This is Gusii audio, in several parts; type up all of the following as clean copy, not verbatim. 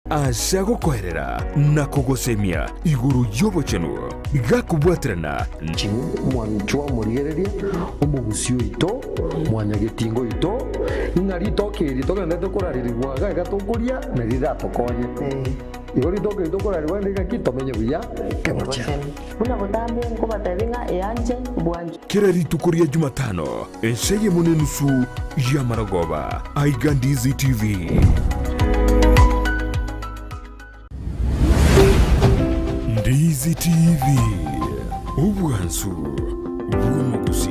Ase agokoerera na kogosemia igoro y'obochenu, gakobwaterana. Mwanchwa omorigereria, omogusii oito, mwanyagetinga oito, ng'a ritoke eri togenderete korarerigwa iga iga tokoria na riratokonye. Igo ritoke eri tokorarerigwa rinde ng'aki tomenye buya kebochenu. Buna botambe nkobatebia ng'a eanche bwanchwe. Kera rituko ria Jumatano, ensa eyemo na enusu y'amarogoba, aiga Ndizi TV. Ndizi TV, obwansu bw'omogusii.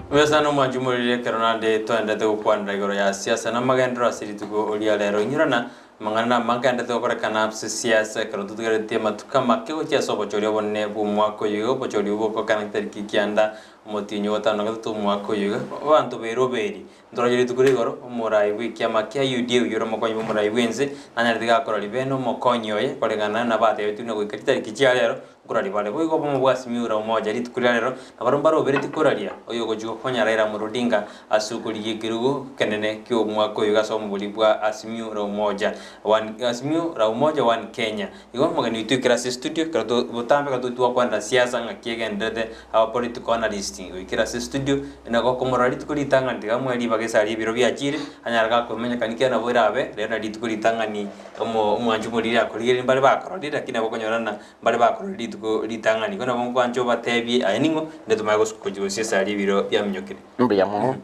Mbuya sana omwanchi omoriri ekero naende toenderete gokwanera igoro ya siasa na amagenderero ase rituko ria rero. Inyorana amang'ana na amange aendete gokorekana ase siasa ekero totigaretie amatuko amake gochia ase obochori obonene bw'omwaka oyo iga obochori obwo bokokana chitariki kianda omotienyi o gatano na gatato omwaka oyo iga. Abanto beroberi Ntoroche rituko rigoro, omorai bw'ekiama kia UDA oyio ore omokonyi bw'omorai bw'ense, nanyarete gakora ribe nomokonyi oye, koreng'ana nabatebetigwe na goika chitariki chia rero, nkoraria bare. Boigo obomo bwa Azimio la Umoja rituko ria rero, nabarabwo mbarobereti koraria oyogochia gokonya Raila Amolo Odinga ase okorigia ekerogo ekenene ki'omwaka oyo iga ase omobori bwa Azimio la Umoja One Azimio la Umoja One Kenya. Igo omogeni oito oikire ase estudio, ekero to botambe ekero togokwanera siasa ng'aki egendererete, aba political analyst goikera ase estudio, nabo okomorora rituko ritang'ani tiga amoe ribaga ase aria ebiro biachire, anyare gakomenyekani kera nabo erabe, rero nari rituko ritang'ani omo omwanchi omoriri akorigereria mbare bakororire lakini nabo okonyora ng'a mbare bakororire rituko ritang'ani. Igo nabo nkwancha obatebie aye ning'o, naende tomanye gosu gochia gosia ase aria ebiro biaminyokire. Mbuya mono,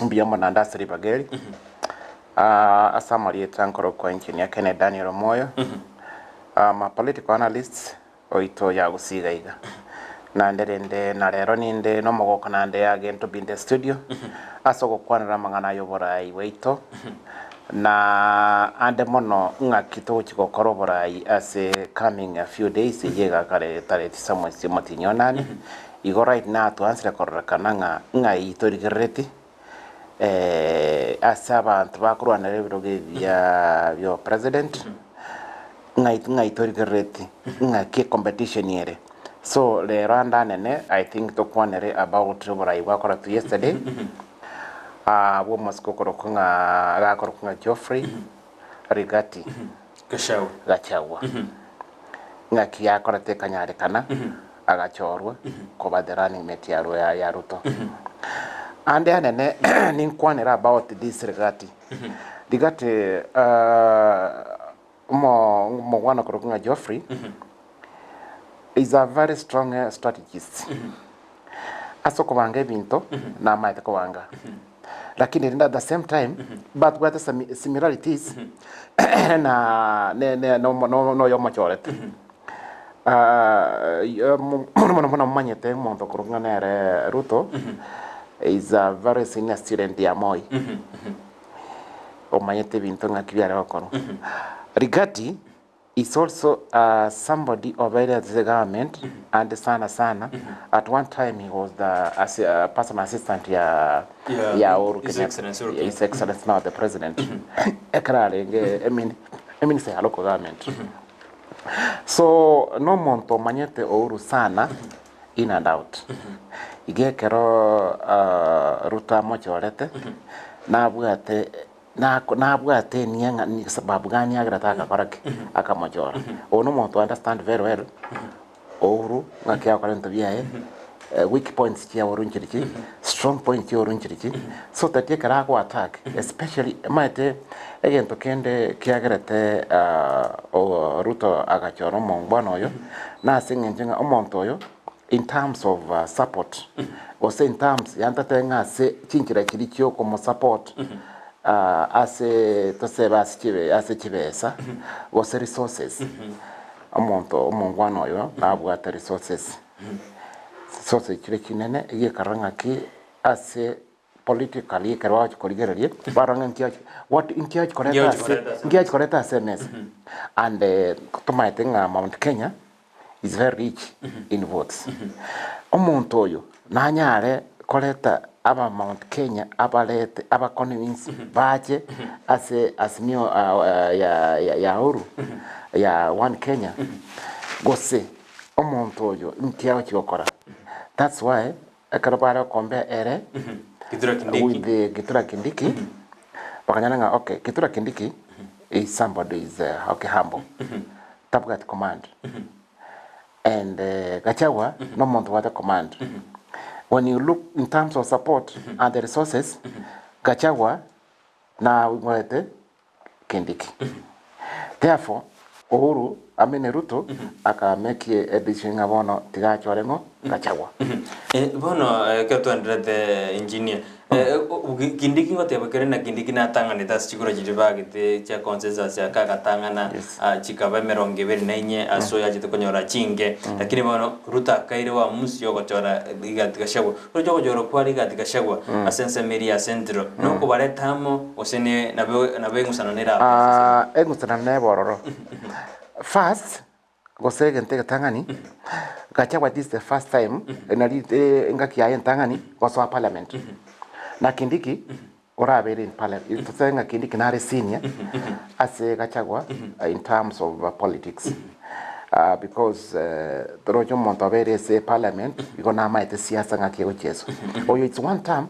mbuya mono naende ase ribaga eri, ase amarieta nkorokwa Engineer Kenneth Daniel Omoyo, I'm a political analyst oito ya Gusii iga iga. Naende rende na rero ninde nomogoko naende again to be in the studio ase ogokwanera amang'ana aya oborai bwaito na ande mono ng'aki togochi gokora oborai ase coming a few days eyio egakare tarehe tisa mwezi omotienyi onane. Igo right now twansire kororekana ng'a ng'ai torigerereti ase abanto bakorwanera ebirogo ebiya bia obopresident, ng'ai ng'ai torigerereti, ng'aki ecompetition ere. So rero ande anene I think tokwanere about oborai bwakoretwe yesterday, bwa omosike okorokwa ng'a agakorokwa ng'a Geoffrey Rigathi Gachagua. Gachagua. Ng'aki yakorete ekanyarekana agachorwa koba the running mate ya Ru- ya Ruto. Ande anene ninkwanere about this Rigathi. Rigathi omo omogwana okorokwa ng'a Geoffrey is a very strong strategist. Ase okobanga ebinto namaete kobanga. Lakini rende at the same time batwate some similarities na ne ne nomo no noyo omochorete. Mono mono buna momanyete omonto okorokwa ng'a nere Ruto is a very senior student ya Moi. Omanyete ebinto ng'aki biare gokorwa. Rigathi is also somebody obeire ase government and sana sana at one time he was the as personal assistant ya Yeah, ya Uhuru His Kenyatta Excellency Uhuru His Excellency now the president ekero arenge emini eminister ya local government so nomonto omanyete Uhuru sana in and out iga ekero Ruto amochorete nabwate Nako nabwate enia ng'a ni sababu gani agerete agakora ki? Akamochora. Oyo nomonto understand very well Uhuru ng'aki agokora ebinto biaye, weak points chia Uhuru nchirichi, strong points chia Uhuru nchirichi, so that ekero ago attack especially omanyete egento kende kiagerete Ruto agachora omongwana oyo, nase eng'encho ng'a omonto oyo in terms of support gose in terms yaani totebe ng'a ase chinchera chiria chia okomosupport ase tosebe ase chibe ase chibesa gose resources omonto omongwana oyo nabwate resources, resources chiria chinene egekarora ng'aki ase politically ekero bagochia korigereria barora ng'a nki achi what nki achi koreta ase nki achi koreta ase emesa and tomaete ng'a Mount Kenya is very rich in votes. Omonto oyo nanyare koreta. Aba Mount Kenya abarete aba convince bache ase Azimio ya ya Uhuru ya One Kenya gose omonto oyo nki agochi gokora. That's why ekero bare gokombea ere Kithure Kindiki. with the Kithure Kindiki bakanyora ng'a okay Kithure Kindiki is somebody is okay humble tabwati command. And Gachagua nomonto obwate command. When you look in terms of support and the resources, Gachagua naigorete Kindiki. Therefore, Uhuru I mean Ruto aka make a decision ng'a bono tiga achore ng'o Gachagua. Bono ekero twaenderete engineer, Kindiki ngoteba kere na Kindiki natang'anete ase chikura chiria bagete chia consensus aka agatang'ana chikaba emerongo ebere na inye ase oyo achete konyora chinke. Lakini bono Ruto akaire uamuzi ogochora Rigathi Gachagua. Oroche ogochora kwa Rigathi Gachagua ase ensemo eria ya Central nokobareta amo gose ne nabo nabo eng'usano nere ase ensemo. Eng'usano nebe ororo. First, Gose egento egetang'ani, Gachagua this is the first time nari engaki yaye entang'ani gosoa parliament. Na Kindiki orabere in parliament, tosabe ng'a Kindiki nare senior ase Gachagua in terms of politics because toroche omonto obeire ase parliament igo namaete siasa ng'aki egocheswa. Oyo it's one term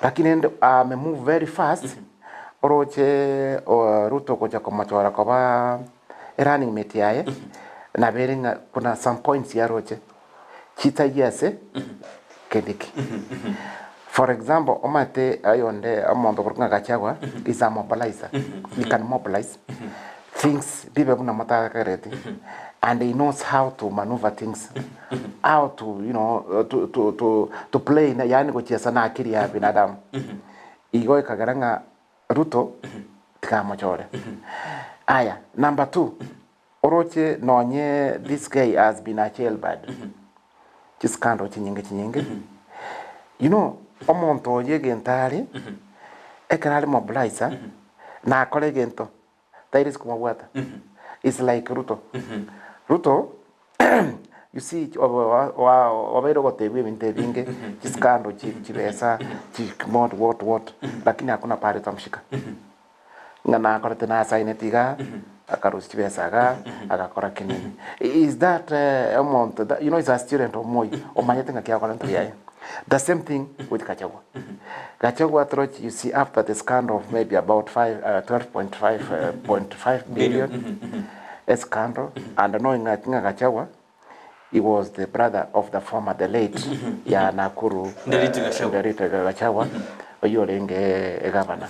lakini rende ame move very fast oroche Ruto gocha komochora koba Erunning mate yaye nabo ere ng'a kuna some points yaroche chitaiyo ase Kindiki. For example, omanyete oyonde omonto okorokwa ng'a Gachagua is a mobilizer, he can mobilize things bibe buna motakereti and he knows how to maneuver things, how to you know to to to to play yaani gochiesa na akili ya binadamu. Igo ekagera ng'a Ruto tikamochore. Aya, number two, oroche nonye this guy has been a jailbird. Chiscandal chinyinge chinyinge. You know, omonto oyo egento are, ekero are mobilizer, nakore egento, tairisi komobwata. It's like Ruto. Ruto, you see obeire ogotebiwa ebinto ebinge, chiscandal chibesa, what what what, lakini hakuna pahali utamshika. Ng'a nakorete nasaineti igaa, akarusia chibesa igaa, agakora ki nini. Is that omonto you know is a student of Moi, omanyete ng'aki agokora ebinto biaye. The same thing with Gachagua. Gachagua torochi you see after the scandal of maybe about five, 12.5 billion, a scandal, and knowing ng'a ng'a Gachagua he was the brother of the former the late ya Nakuru Nderitu Gachagua. Nderitu Gachagua oyio orenge egavana.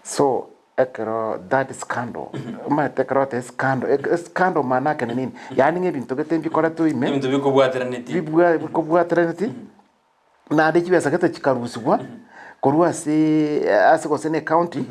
So ekero that scandal omanyete ekero ogoteba escandal, escandal maana yake ni nini? Yaani ng'a ebinto gete mbikoretwe ime Ebinto bikobwateranetie. bibwa bikobwateranetie Naende chibesa gete chikarusigwa korwa ase ase gose ne county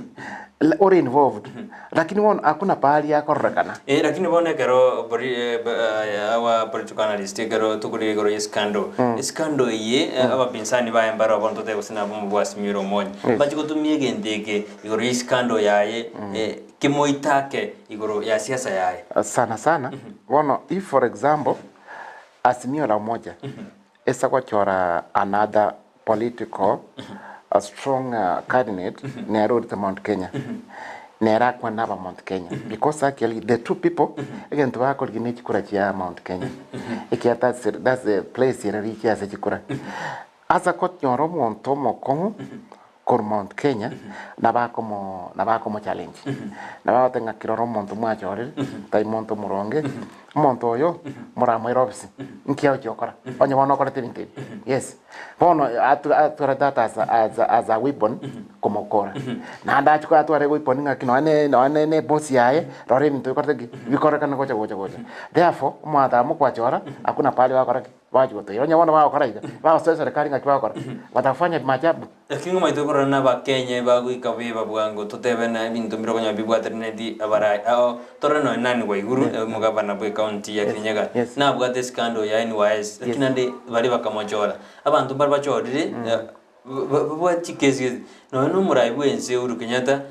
ore involved lakini bono hakuna pahali yakororekana. Eh, lakini bono ekero bori eh, b- eh, our political analyst ekero tokorigia igoro ya escandal escandal eye eh, abapinzani baye mbaro bono totebe gose nabo mobwasimire omonye Yes. mbachi gotumia egento eke igoro ya escandal yaye eh, kemoitake igoro ya siasa yaye Sana sana bono if for example Azimio la Umoja Ase gochora another political a strong candidate nere orite Mount Kenya nere akwane aba Mount Kenya because actually the two people egento bakorigia ne chikura chia Mount Kenya ekiagera that's that's the place ere riche ase chikura. Ase konyora omonto omokong'u korwa Mount Kenya nabo akomo nabo akomo challenge nabo agoteba ng'a kirora omonto mwachorire tari monto omoronge omonto oyo moramoire ofisi nki agochia gokora onye bono okorete ebinto ebi yes bono atu atware that as a as a as a weapon komokora naende achia atware eweapon ng'aki nonye nonye na eboss yaye rora ebinto bikorete ki bikorekana gocha gocha gocha therefore omonto amokwachora hakuna pahali bagokora ki. Bagachia gotoira, onye bono bagokora iga, bagosoa eserekari ng'aki bagokora? Batafanya maajabu. Lakini ng'omaete korora n'Abakenya ebagoika beba bwango totebe na ebinto mbire okonyora bibwateranetie abarai ao torore nonya nani Waiguru omogavana bwe county ya Kirinyaga yes. nabwate escandal ya NYS lakini naende baria bakamochora abanto mbare bachorire. Babwate chikesi gete nonya na omorai bwa ense Uhuru Kenyatta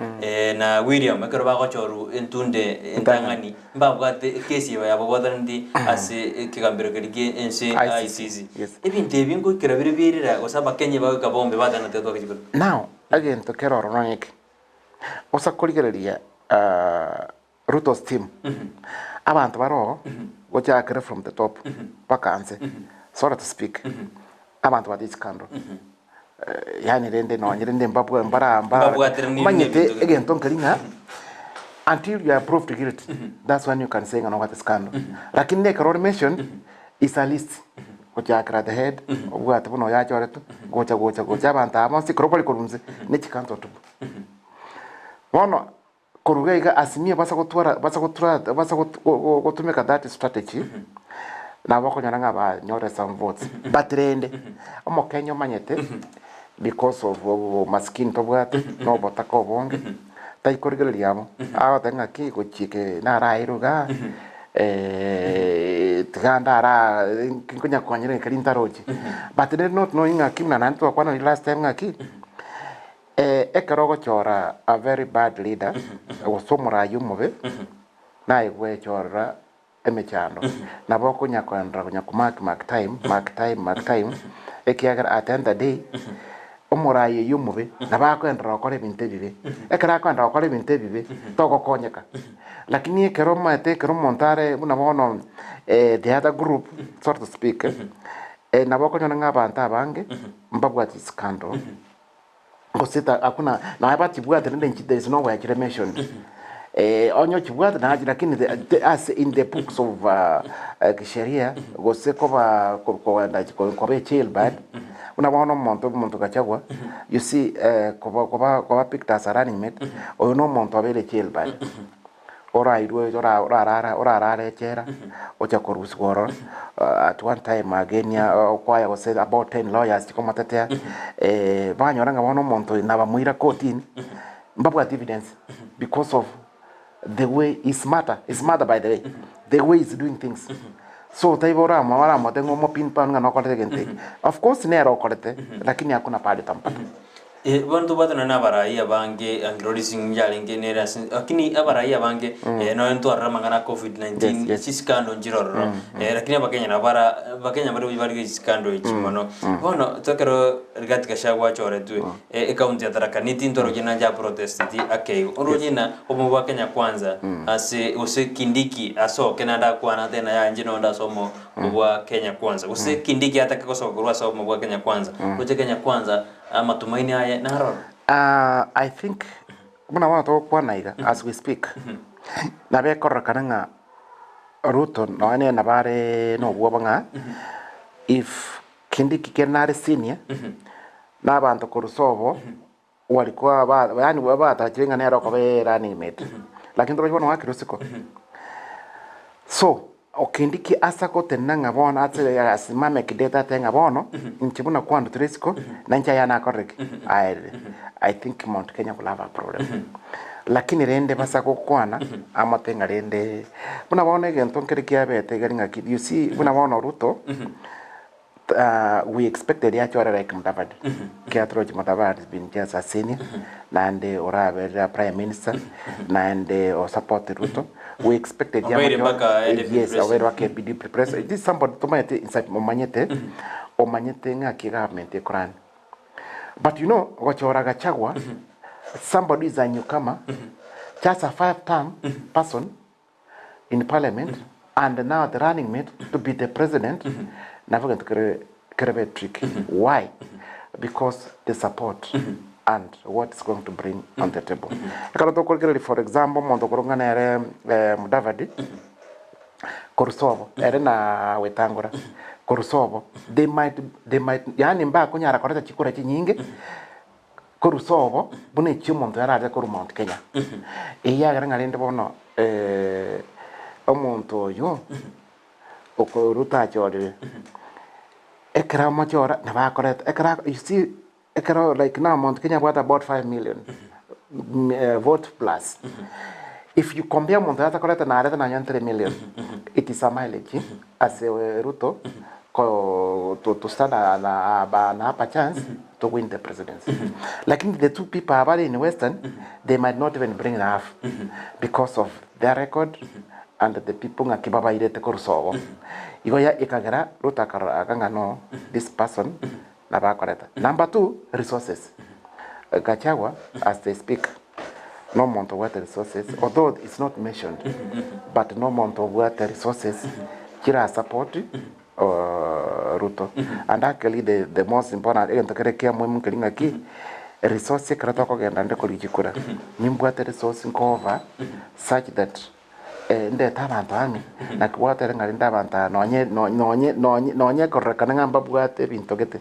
na William ekero bagochorwa entunde entang'ani mbabwate ekesi eye yababwataneti ase ekegambero keria kia ense ICC. Ebinto ebi ngoikera bire bierira gose abakenya bagoika bombe batenenete gotoka chikura. Now egento kere ororo ng'eke, osa korigereria Ruto's team, abanto bare oo gochakera from the top mpaka nse, sorry to speak, abanto ba this country yaani rende nonye rende mbabwa mbara mbara Mbabwateranirie omanyete nebinto gete. egento nkeri ng'a until you are proved guilty that's when you can say ng'a nobwate scandal. Lakini nekero ore mentioned is a list gochakera at the head obwate buna oyo achoretwe gocha gocha gocha abanto aba bonsi ekero bare korwa nse ne chikanso tupu. Bono Koruga iga asimie basa gotwara basa gotura basa gotumeka that strategy nabo okonyora ng'a banyore some votes but rende omokenya omanyete because of obomaskini tobwate na obotaka obonge taikorigereria amo agoteba ng'aki gochia narairwe igaa tiga ndara nkonya konyora ekeri ntarochi but rende not knowing ng'aki buna naende twakwanire last time ng'aki. Ekero ogochora a very bad leader, gose omoraia omobe, naye gwechorera emechando. Nabo okonya koenderera konya ko mark mark time, mark time, mark time, ekiagera at the end of the day, omoraia oyio omobe, nabo akoenderera gokora ebinto ebibe. Ekero akoenderera gokora ebinto ebibe, togokonyeka. Lakini ekero omanyete ekero omonto are buna bono the other group, so to speak, nabo okonyora ng'a abanto abange, mbabwati scandal. Gose ta hakuna naye batibwate rende inche there is no where chire mentioned. Eh, onye ochibwate naye lakini the, the, as in the books of uh, kisheria gose koba ko- kogenda ko- koba ejailbird buna bono omonto omonto Gachagua you see eh, koba koba koba picked as a running mate oyo na omonto obeire jailbird. Orairwe ora orarara orarare echela, ocha korusigwa ororo, at one time again okwaya gose about ten lawyers chikomotetea, banyora ng'a bono omonto oyo nabamoira kotini, mbabwati evidence because of the way he's smarter, he's smarter by the way, the way he's doing things. So taibo oramo oramote ng'a omo pinpoint ng'a nokorete egento eke, of course nere okorete, lakini hakuna pahali utampata. Bono tobwate nonya na abarai abange angirori ching'ingi yarenge nere ase lakini abarai abange nonya ntwarora amang'ana a covid 19 Yes, yes. chiscandal nchire ororo lakini abakenya nabo bara abakenya mbare bari chiscandal echi mono. Bono ekero Rigathi Gachagua achoretwe ecounty ya Tharaka Nithi ntwaroche nache aprotesteti akeigo. Oroche ng'a obomo bwa Kenya Kwanza ase gose Kindiki asoke naende akwane atebe naye inche nonde ase omo bwa Kenya Kwanza. Gose Kindiki atake gosoka korwa ase obomo bwa Kenya Kwanza. Roche Kenya Kwanza Amatumaini aye naroro. I think buna bono togokwana iga as we speak, nabo ekororekana ng'a Ruto nonya nere nabo are na obwoba ng'a if Kindiki kere nare senior, na abanto korwa sobo warikwa ba yaani batachire ng'a nere okoba running mate, lakini torochi bono oakire osiko. So, Okindiki ase agotenena ng'a bono ase asimame kidete atebe ng'a bono inche buna kwandutire isiko na inche aya nakorire ki? Aerire. I think Mount Kenya will have a problem. Lakini rende basa gokwana amote ng'a rende buna bono egento nkere kiabete igari ng'aki you see buna bono Ruto We expected achore like Mudavadi, ekiagera toroche Mudavadi has been just a senior, naende oraberire a prime minister, naende o support Ruto, we expected Obeire mpaka a deputy yes, obeire president. mpaka a deputy president, this is somebody tomanyete inside omanyete, omanyete ng'aki egovernment ekorani. But you know, gochora Gachagua, somebody who is a newcomer, just a five term person, in parliament and now the running mate to be the president nabo egento kere kerebe tricky why because the support and what is going to bring on the table ekero tokorigereria for example omonto okorwa ng'a nere Mudavadi korwa sobo ere na Wetangula korwa sobo they might they might yaani mbakonyara koreta chikura chinyinge Korwa sobo, buna echio omonto yararete korwa Mount Kenya. Ekiagera ng'a rende bono omonto oyo okoruta achorire, ekero amochora nabo akoreta, ekero ako you see ekero like now Mount Kenya abwate about 5 million vote plus, if you compare omonto oyo atakorete narete nonye 3 million, it is a mileage ase Ruto ko to stand an upper chance. to win the presidency. Lakini the two people abare in Western, they might not even bring half because of their record and the people ng'aki babairete korwa sobo. Igo ya ekagera Ruto akarora aka ng'a no this person nabo akoreta. Number two, resources. Gachagua as they speak na omonto obwate resources although it's not mentioned but na omonto obwate resources chira support Ruto and actually the the most important egento kere kia muhimu nkeri ng'aki resource ekero tokogenda nde korigia chikura nimbwate resource nkoba such that ndete abanto ang'e naki gwatere ng'a rende abanto aya nonye nonye nonye nonye ekororekana ng'a mbabwate ebinto gete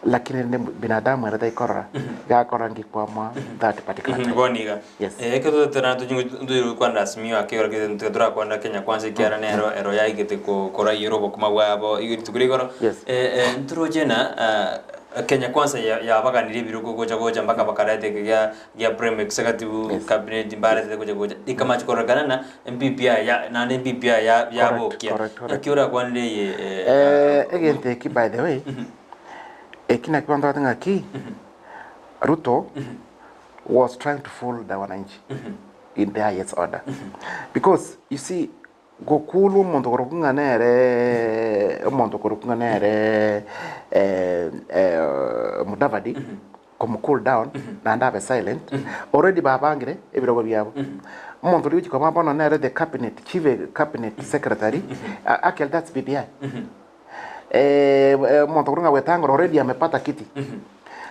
lakini rende binadamu ere taikorora iga akorora nki kwamwa that particular time. Bono iga Yes. Ekero totara tochire gokwanera Azimio ake igoro gete torakwanera Kenya Kwanza ekiagera nero ero yaigete koraiyora obokima bwabo igo rituko ria igoro. Yes. Ntoroche ng'a Kenya Kwanza yabaganirie ebirogo gocha gocha mpaka bakareta eke gia gia Prime Executive Yes. Cabinet mbaretete gocha gocha ikamachi kororekana ng'a BBI ya naende BBI ya Correct, yabokia. correct, correct. Naki orakwanere eye Egento eki by the way, eki nakio abanto bagoteba ng'aki, Ruto was trying to fool the wananchi in the highest order because you see gokulwa omonto korokwa ng'a nere omonto korokwa ng'a nere Mudavadi komo cool down naende abe silent already babangire ebirogo biabo omonto oria ogochia koba bono nere the cabinet chief cabinet secretary actually that's BBI omonto korwa ng'a Wetang'ula already amepata kiti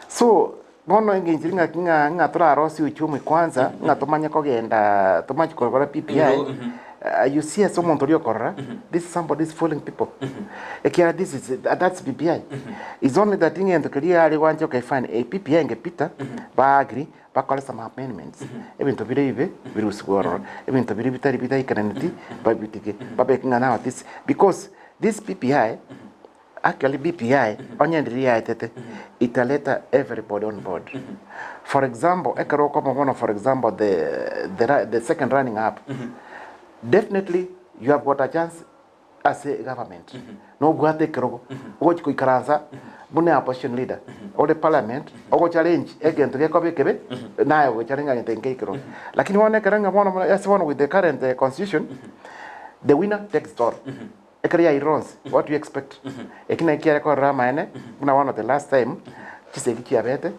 so Bono engencho eri ng'aki ng'a ng'a torarosie uchumi kwanza ng'a tomanye kogenda tomanye kogora BBI you see ase omonto oria okorora this somebody is fooling people ekiagera this is that's BBI is only that ng'ento keria are gwancha okay fine eh BBI engepita ba agree bakore some amendments ebinto bire ebibe birusigwe ororo ebinto biria bitari bitaikaraneti babitige babeke ng'a now this because this BBI Actually BBI onye ndiria yaetete italeta everybody on board. For example, ekero okoba bono for example the, the, ra- the second running up definitely you have got a chance ase government nobwate ekerogo ogochi koikaransa buna opposition leader ore parliament ogo challenge egento gekoba ekebe naye ogo challenge egento enke ekerogo lakini bono ekero ng'a bono ase bono with the current eh, constitution the winner takes it all Ekero yairire onsi, what do you expect? Eki naki kiare korora amaene, buna bono the last time, chisegi chiabete,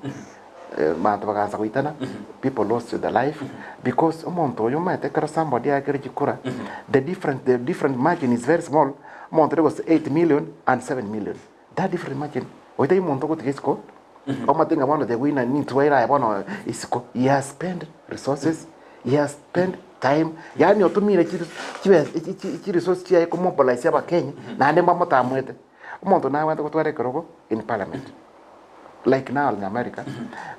abanto bagaansa goitana, people lost their life, because omonto oyo omanyete ekero somebody aakire chikura, the difference, the different margin is very small, omonto oria gose 8 million and 7 million, that different margin, oitari omonto ogotiga isiko, omanyete ng'a bono the winner nintwe aye bono isiko, he has spent resources, He has spent time, yaani otumire chiri chibesa chi chi chiresource chiaye komobilize abakenya, naende mbamotamoete. Omonto nabwate gotwara ekerogo in parliament, like now in America,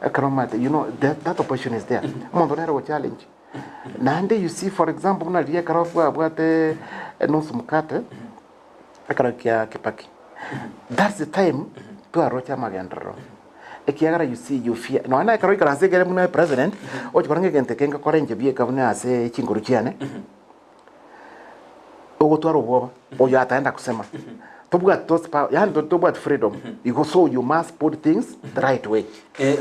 ekero omanyete you know that that opposition is there, omonto nere ogochallenge. Naende you see for example buna riria ekero bwabwate nusu mkate, ekero kia Kibaki, that's the time twaroche amagenderero. Ekiagera you see you fear nonya na ekero oikaranse ekere buna president, ogochi korora ng'a egento eke ngokora inche bieka buna ase chinguru chiane, ogotwara obwoba, oyo ataenda kusema, tobwati those power yaani tobwati freedom, igo so you must put things the right way.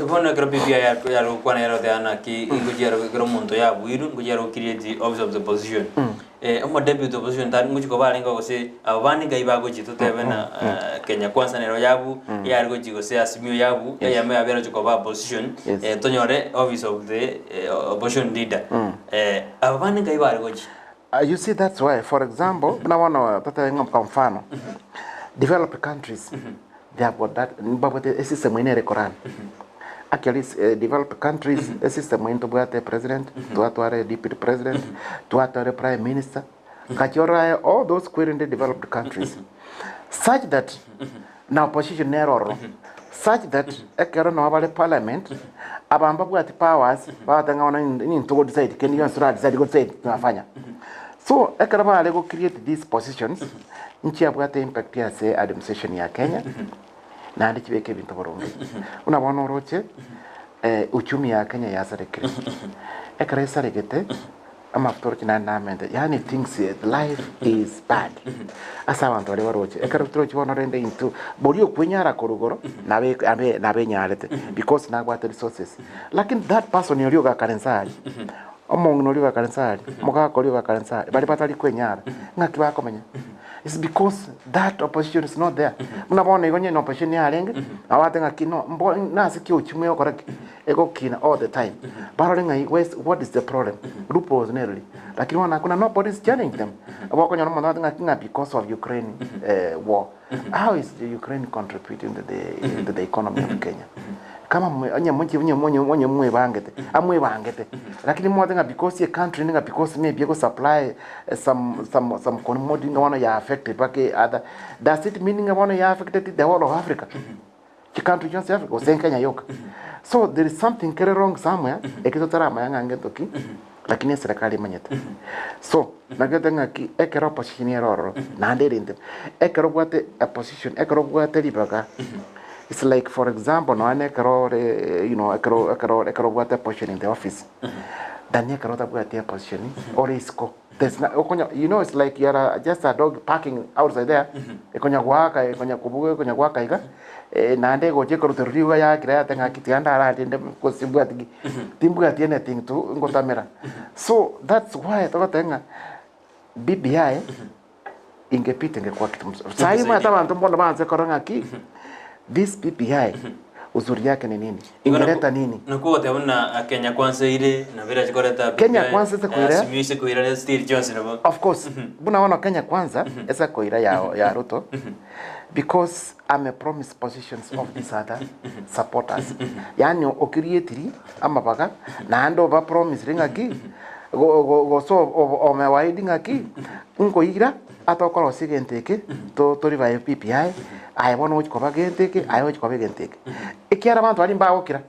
Bono ekero BBI yare gokwana yare goteba naki ngochia ere ekero omonto yabuirwe, ngochia ere gocreate office of the opposition. Omo deputy opposition tari ngochia koba arenge gose aba bande nkai bagochia totebe ng'a Kenya Kwanza nero yabu eyare gochia gose Azimio yabu eyemo yabo erochia koba opposition tonyore office of the opposition leader. Aba bande nkai bare gochia. You see that's why for example buna bono totebe ng'a kwa mfano developed countries they have got that mbabwate esystem eye nere ekorana actually developed countries esystem eye ntobwate president twatware deputy president twatware prime minister gachia orore aye all those kwerende developed countries such that na opposition nere ororo such that ekero nabo bare parliament aba mbabwati powers bagoteba ng'a bono ninto go decide kende gionsi tora decide go decide tunafanya so ekero bare go create these positions nchiabwate impact ase administration ya Kenya naende chibeke ebinto boronge buna bono oroche uchumi ya Kenya yasarekire ekero esaregete. Amafuta oroche naende namente, yaani things life is bad ase abanto baria baroche. Ekero torochi bono rende intwe, boria okwenyara korwa igoro nabe abe nabenyarete because nabwate resources. Lakini that person oria ogakare nse aria, omong'ina oria ogakare nse aria, omogaka oria ogakare nse aria, baria batari kwenyara, ng'aki bakomenya? It's because that opposition is not there. Buna bono igo onye na opposition yarenge, nabo bagoteba ng'aki no mbo nase ki ochimwa egokora ki? Egokina all the time. Barore ng'a where's what is the problem? Loopholes nereri. Lakini bono nakuna nobody is challenging them. Okonyora omonto agote ng'aki ng'a because of Ukraine war. How is the Ukraine contributing to the to the economy of Kenya? Kama mwe onye mochi onye onye onye mwebangete, amwebangete. Lakini mogote ng'a because a country ng'a because maybe ego supply some some some commodity ng'a bono ya affected mpaka other. Does it mean ng'a bono ya affected the whole of Africa? Chicountry chionsi Africa gose Kenya yoka. So there is something kere wrong somewhere eke totaramanya ng'a ngento ki lakini eserekari emanyete. So nagete ng'aki ekero opposition ere ororo naende ere intebe ekero obwate opposition ekero obwate ribaga it's like for example nonya na ekero ore you know ekero ekero ekero obwate position in the office than ekero otabwati eposition ore isiko. There's no, okonya, you know it's like you're a, just a dog parking outside there ekonya goaka ekonya kobuga ekonya goaka iga eh, naende egocha ekoruta riuga yakira yate ng'aki tiga ndararinde because timbwati ki timbwati anything to ngotamera so that's why togoteba ng'a BBI ingepita ingekuwa kitu mzuri sahi omanyete abanto mbono baanse korora ng'aki this BBI uzuri yake ni nini ingeleta nini Nakwo ogoteba buna Kenya Kwanza eire nabo erache koreta Kenya BBI, Kwanza ase koira- Azimio ase koira still chionsi nabo. Of course, buna bono Kenya Kwanza ase koira ya, ya Ruto because ame promise positions of these other supporters. Yaani okirietiri amabaga naende oba promisire ng'aki go- go- gose omewaidi ng'aki nkoira atokorosia egento eke to torivae BBI aye bono ogochi koba gento eke aye ogochi koba egento eke. Ekiagera abanto baria mbagokira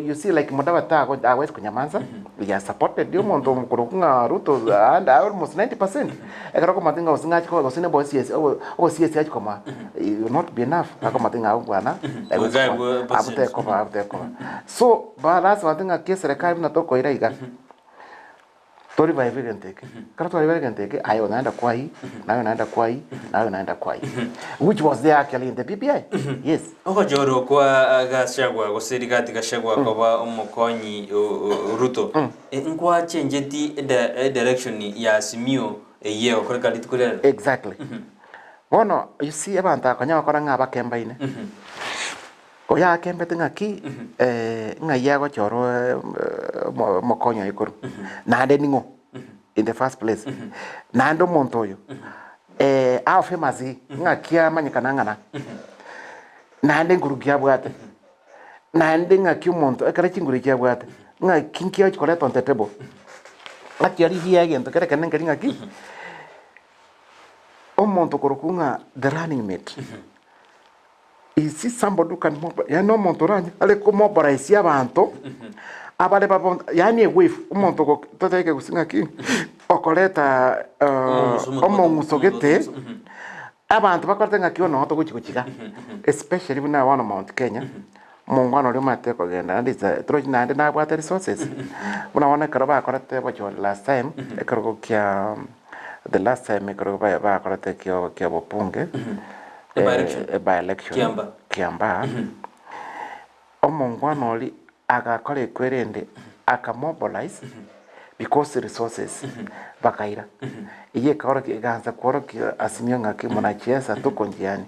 you see like Mudavadi tago tawezi konyamansa he has supported omonto omokorokwa ng'a Ruto and almost 90%. Ekero okomanya ng'a gose ng'achi koba gose nabo CS obo obo CS achi komoa it will not be enough akomanya ng'a abwo bwana Goika aigwe abwo positions. tekoba abwo tekoba. So ba lasima ng'a ki eserekari buna tokoira iga. Torivive egento eke. Ekero twarivive egento eke, aye onaenda kwai, naye onaenda kwai, naye onaenda kwai. Which was there actually in the BBI. Yes. Ogochorwa kwa Gachagua gose Rigathi Gachagua koba omokonyi o o Ruto, nkwachenjeti edirection ya Azimio eyio egokoreka rituko ria rero? Exactly. Bono, you see abanto aba konya gokora ng'a abakembaine. Oyo akembete ng'aki ng'ai agochorwa omokonyi oye korwa, naende ning'o in the first place, naende omonto oyo how famous he, ng'aki amanyekana ng'ana, naende nguru ki abwate, naende ng'aki omonto ekero chinguru echi abwate, ng'aki nki agochi koreta on the table, ng'aki arigie egento kere ekenene nkeri ng'aki, omonto okorokwa ng'a the running mate. Is he somebody who can mob yaani omonto oranyare komobilize abanto abare babo yaani a wave omonto ogo totebe ekegusii ng'aki okoreta Omong'uso omoto- omong'uso gete omoto- mhm. abanto bakorete ng'aki bono noo togochi gochiga especially buna bono Mount Kenya omongwana oria omanyete kogenda naende is a torochi naende nabwate resources buna bono ekero bakorete obochori last time ekerogo kia the last time ekero ba- bakorete kio kia obobunge By-election. by-election Kiambaa. Kiambaa omongwana oria agakora ekwerende akamobilize because resources bakaira eyio ekaorokia egaansa kworokia Azimio ng'aki mwanasiasa tuko njiani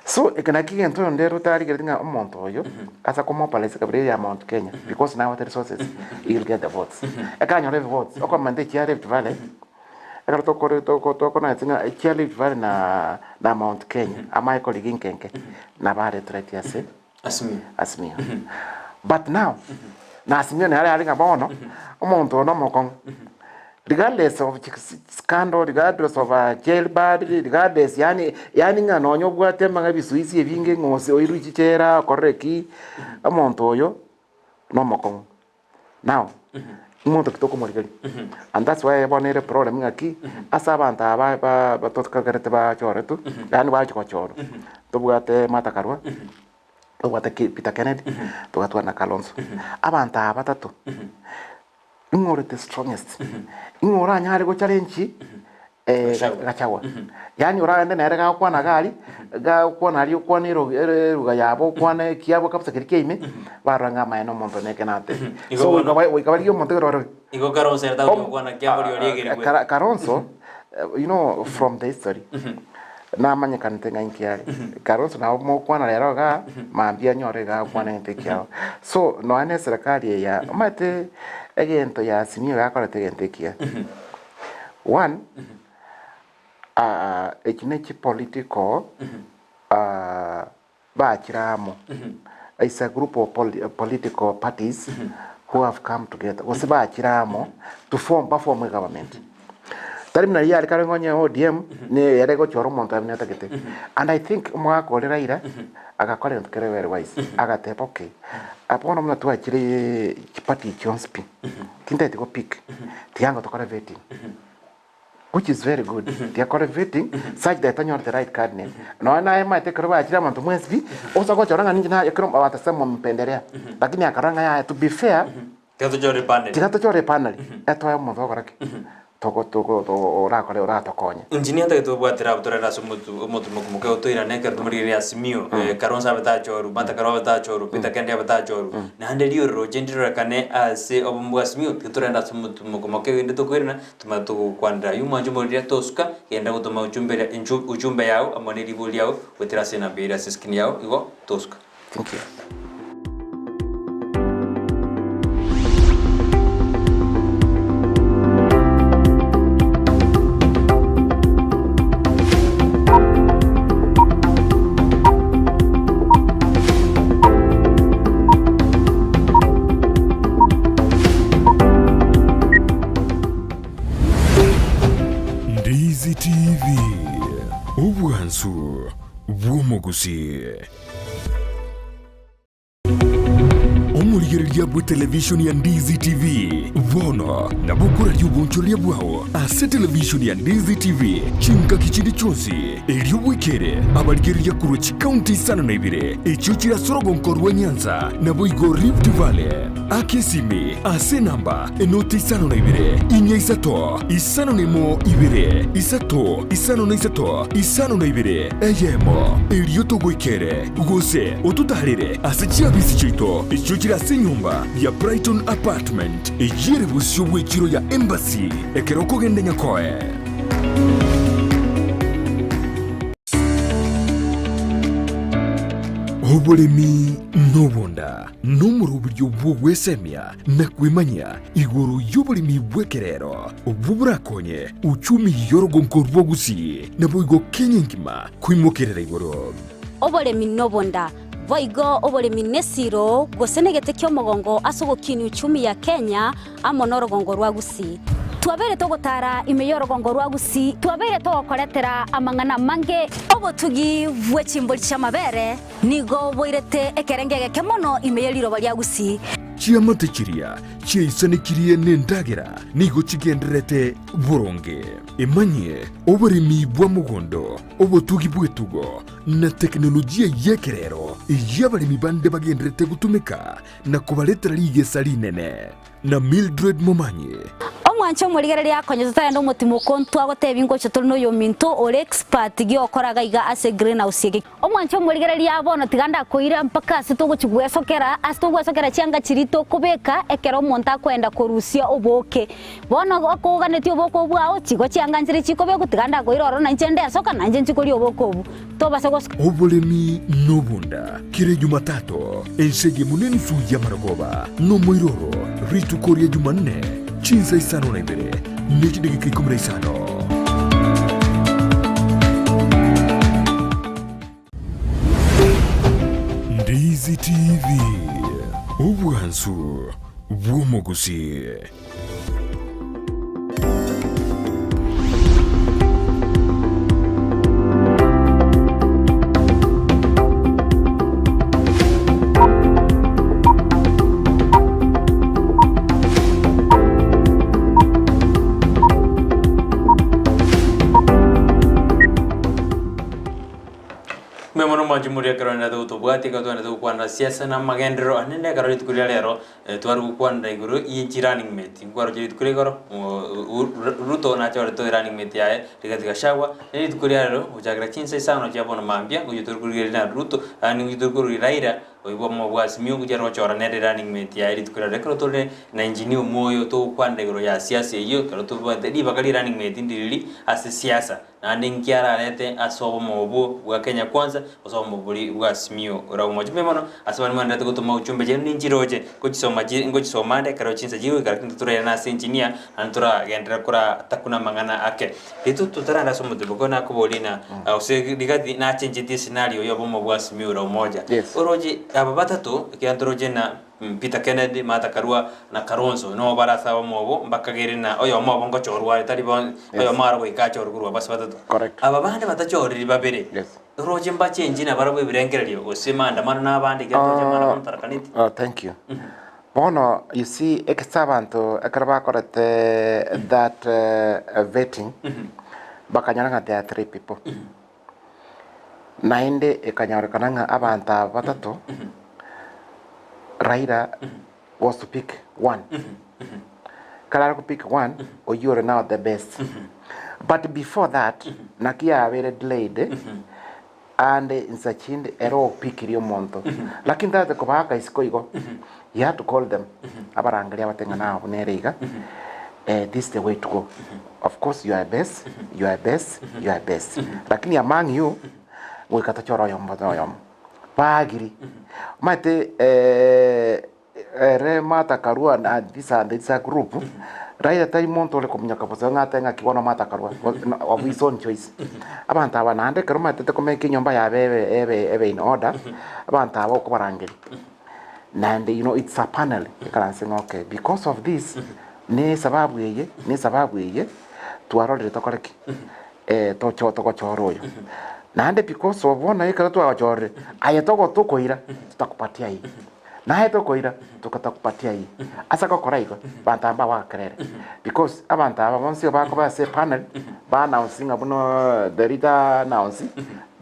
so eke naki egento onde ere otarigereti ng'a omonto oyo ase akomobilize kabira eye ya Mount Kenya because nabwate resources he will get the votes ekero anyora ebivotes okomenta echia Rift Valley. Ekero tokore toko tokonaete ng'a chia Rift Valley na na Mount Kenya, amaye korigia inkenke, nabo aretereti ase Azimio. Azimio. But now, na Azimio nere are ng'a bono, omonto oyo nomokong'u, regardless of chi scandal, regardless of a jail bird, regardless yaani yaani ng'a nonye obwate amang'a ebisuisi ebinge ng'a ose oirwe chichera okorire ki, omonto oyo nomokong'u. Now, omonto ki tokomorigeria? And that's why bono ere problem ng'aki, ase abanto aba ba ba tokagerete bachoretwe, yaani bachi gochorwa, tobwate Martha Karua, tobwate Ki Peter Kennedy, togatwara na Kalonzo. Abanto aba batato, Ing'o ore the strongest? Ing'o oranyare gochallenge Gachagua? Yaani oragende nere gagokwana iga aria, gagokwana aria okwane eruga yabo okwane ekiabo kabisa keria kia ime, barora ng'a amaene omonto neke natebe. Igo So bono- goika goika barigie omonto ekero barore. Igo Kalonzo ere tagochia gokwana kiabo rirorio egerigwe. Kalonzo, you know from the history, namanyekanete ng'a inki are. Kalonzo nabo mogokwana rero igaa, mambia anyore iga agokwana egento ekiao. So nonya na eserekari eye ya, omanyete egento ya Azimio yakorete egento ekiya. One, eki ne chipolitical bachire amo, it's a group of political parties who have come together, gose bachire amo to form, baform egovernment. Tari buna riria are kare ng'a onye ODM niyo ere egochora omonto aye buna etagete. And I think omogaka oria Raila agakora egento kere very wise, agateba okay, bono buna twachire chiparty chionsi pi, tintagete go pick, tiga tokore vetting. Which is very good. Tiakore vetting such that tonyore the right candidate. Nonya naye omanyete ekero bachire abanto mwensi pi, osa gochora ng'a ninche naye ekero batasema mpendelea. Lakini akarora ng'a yaya to be fair, Tiga tochore epanel. tiga tochore epanel, etoe omonto ogokora ki? Togo togo orakore oratokonye. Inche niatagete obwatera abwo torere ase omotu omotumoku moke otoirane ekero tomorigereria Azimio, Kalonzo abete achoru, Martha Karua abete achoru, Peter Kendi abete achoru, naende riororoche ndirorekane ase obomo bwa Azimio, tiga torende ase omotumoku moke rende tokoirana Tumanye togokwanera ayio mwanche omorire tosuka, genda gotoma ujumbe eria inchu ujumbe yao amo ne ribori riao goetera ase enamba ere ase eskrini yao igo tosuka. Thank you. Ndizi TV, obwansu bw'omogusii. Omorigereria bw'etelevishoni ya Ndizi TV bono nabo okoraria obonchoreria bwao ase televishoni ya Ndizi TV chingaki chinde chionsi, erio bwekere abarigereria korwa chikaunti isano na ibere echio chire ase orogonko rwa Nyanza naboigo Rift Valley. Aka esimi ase enamba enoti 52 4 5 01 2 3 5 52 eyemo, erio togoikere, gose ototaarere ase chiabisi chiaito echio chire ase enyomba ya Brighton Apartment, eyio ere bosio bw'echiro ya Embassy ekero okogenda Nyakoe. Oboremi nobonda. Nomoroberio bw'ogwesemia na kwemanyia igoro y'oboremi bw'ekerero, obwo borakonye uchumi y'orogonko rwa Gusii, naboigo Kenya engima koimokerera igoro. Oboremi nobonda, boigo oboremi nesiro gose negete ki'omogongo ase ogokinia uchumi ya Kenya amo norogongo rwa Gusii. Twabeire togotara ime y'orogongo rwa Gusii, twabeire togokoretera amang'ana amange. Obotugi bwe chimbori chi'amabere Nigo boirete ekerengo egeke mono ime ye riroba ria Gusii. Chiamate chiria chiaisanekirie nendagera nigo chigendererete boronge. Emanyie oboremi bwa mogondo, obotugi bw'etugo, na tekinolojia y'ekerero eyio abaremi bande bagendererete gotumeka na kobaretera rigesa rinene. Na Mildred Momanyi. Omwanche omorigereria akonye totagenda omotimoko ntwagotebia ngocha tore noyominto ore expert giokora gaiga ase greenhouse eke. Omwanche omorigereria bono tiga ndakoira mpaka ase togochi gwesokera ase togwesokera chianga chiria tokobeka ekero omonto akoenda korusia obooke. Bono okoganetie obooke obwo bwao chigo chianga nchire chikobekwa tiga ndakoira ororo nainche ndesoka nainche nchi koria obooke obwo. Tobase gosoka. Oboremi nobonda kera Jumatatu, ense eyemo nensu y'amarogoba, nomoiroro rituko ria Jumanne, chinsa isano na ibere ne chidageka ikomi na isano. Ndizi TV, obwansu bw'omogusii. Mbuya mono. Omwanchi moria ekero nere gotobwatia ekero twaendete gokwanera siasa na amagenderero anene ekero rituko ria rero tware gokwanera igoro ye chi running mate. Nkwaroche rituko ria igoro Ruto nachorete running mate yaye Rigathi Gachagua, ne rituko ria rero gochakera chinsa isano chia bono mambia ngochia tore korigereria na Ruto yaani ngochia tore korigereria Raila oyio bwa bwa Azimio ngochia are gochora nere running mate yaye rituko ria rero. Ekero tore na engineer omoyo togokwanera igoro ya siasa eyio ekero tobwate ribaga ria running mate ndiriri ase siasa. Naende inki ararete ase obomo obwo bwa Kenya Kwanza, gose obomo boria bwa Azimio la Umoja? Mbuya mono ase baria mwenderete gotoma uchumbe chiaino ninchiroche, ngochisoma chi ngochisoma ande ekero chinsa chigoika lakini totorairana ase engineer naende toragenderera koratakuna amang'ana ake. Rituko totarande ase omotembe nakoboria ng'a gose rigathi nachenchetie escenario ya obomo bwa Azimio la Umoja. Yes. Oroche aba batato ekiagera ntoroche ng'a Peter Kennedy, Martha Karua na Kalonzo nigo bare ase abamo obo mbakagere na oyomo obo ngochorwa are tari bonsi oyomo aro goika achorwe korwa ase batato. Correct. Aba bande batachoriri babere Yes. roche mbachenchi nabarabwo ebirengererio gose maandamano na abande ekiagera toche maandamano tarakaneti. Oh, thank you. Bono you see ekese abanto ekero bakorete that vetting bakanyora ng'a there are three people. Naende ekanyorekana ng'a abanto aba batato, Raila was to pick one. Ekero are gopick one, oyio ore now the best. But before that, naki yabeire delayed, ande insa chinde ere opikirie omonto. Lakini tagete kobaaka isiko igo, he had to call them, abarangerie abate ng'a nao buna ere iga, this is the way to go. Of course you are best, you are best, you are best. Lakini among you, goika tochore oyomo na oyomo. Baagiri. Omanyete ere Martha Karua na this and this a group, Raila tari monto ore kominyoka bosa ng'a atebe ng'aki bono Martha Karua, of his own choice. Abanto aba naende ekero omanyete komeka enyomba yabo ebe ebe ebe in order, abanto aba okobarangeria. Naende you know it's a panel, ekaranse ng'a okay because of this, Ne esababu eye, ne esababu eye, twarorire tokore ki? Tocho togochora oyo. Naende because of bono ekero twagochorire, aye togo tokoira, tutakupatia hii. Naye tokoira, tukatakupatia hii. Ase gokora igo, abanto aba mbagoaka kerere. Because abanto aba bonsi bakoba ase epanel, ba announce ng'a buna the leader announce,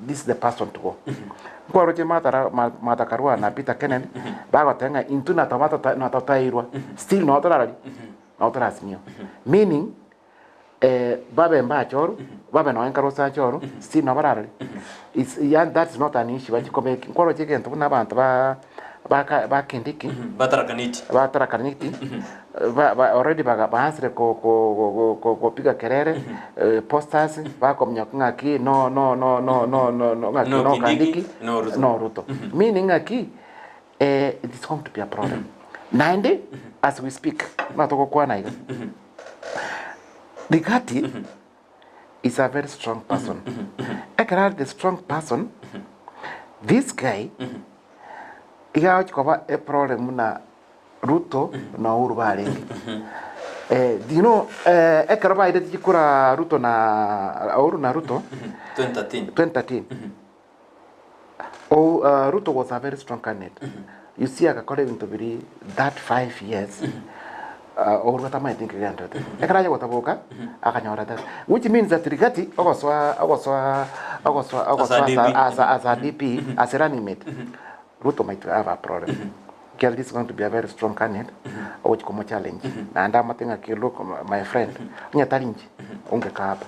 this is the person to go. Nkwaroche Martha Martha Karua na Peter Kennedy bagoteba ng'a intwe natoba tota natotairwa still noo torarari noo torasinyiwa meaning babe mbachorwa babe nonye nkare osachorwa still noo bararari it's yaani that's not an issue bachia kobeka nkwaroche egento buna abanto ba baka ba Kindiki Batarakaneti. batarakaneti ba ba already baga baansire ko ko ko ko kopiga kerere posters bakominyoka ng'aki no no no no no no no ng'aki No no Kindiki, Kindiki no Ruto. no Ruto meaning ng'aki it is going to be a problem naende as we speak buna togokwana iga Rigathi is a very strong person ekero are the strong person this guy iga agochi koba eproblem buna Ruto na Uhuru barenge. You know, ekero baireti chikura Ruto na Uhuru na Ruto 2013. 2013 oh, Ruto was a very strong candidate. You see agakora ebinto biri that 5 years Uhuru atamaeti nki kegenderete. Ekero aye gotaboka akanyora that which means that Rigathi ogosoa ogosoa ogosoa ogosoa As a DP. as a, as a DP as a running mate Ruto might have a problem. Ekiagera this is going to be a very strong candidate ogochia komo challenge. Naende amote ng'aki look my friend, onye tari inche, ongeka apa.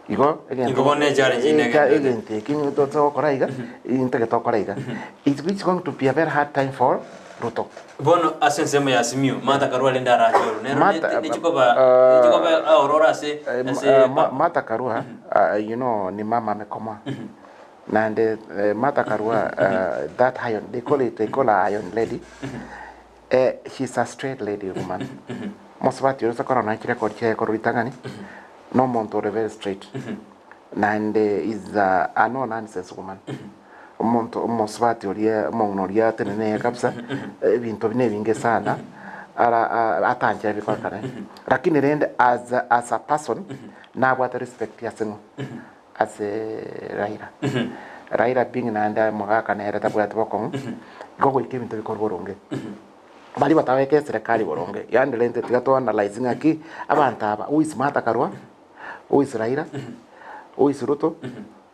Igo egento Igo bono echallenge ine echa- egento. egento eki tote gokora iga, intagete gokora iga. It's which going to be a very hard time for Ruto. Bono ase ensemo ya Simiyu, Martha Karua rende arache oro. Nero Martha, nechikoba nechikoba aororo ase ase Martha Karua, you know, ni mama amekomaa. Naende Martha Karua, that iron, they call it, they call her iron lady. She's a straight lady woman. Mosubati oria osakora nonya chirecord chiaye korwa ritang'ani, na omonto ore very straight. Naende is a, a no nonsense woman. Omonto omosubati oria omong'ina oria atenene kabisa, ebinto buna ebinge sana, ara atanchera bikorekane. Lakini rende as a, as a person, nabwate respect ase ng'o? Ase Raila. Raila being naende omogaka nere tabwati bokong'u, igo goika ebinto bikorwa boronge. Baria batabeka eserekari boronge, yaani rende tiga to analyse ng'aki, abanto aba, who is Martha Karua, who is Raila, who is Ruto,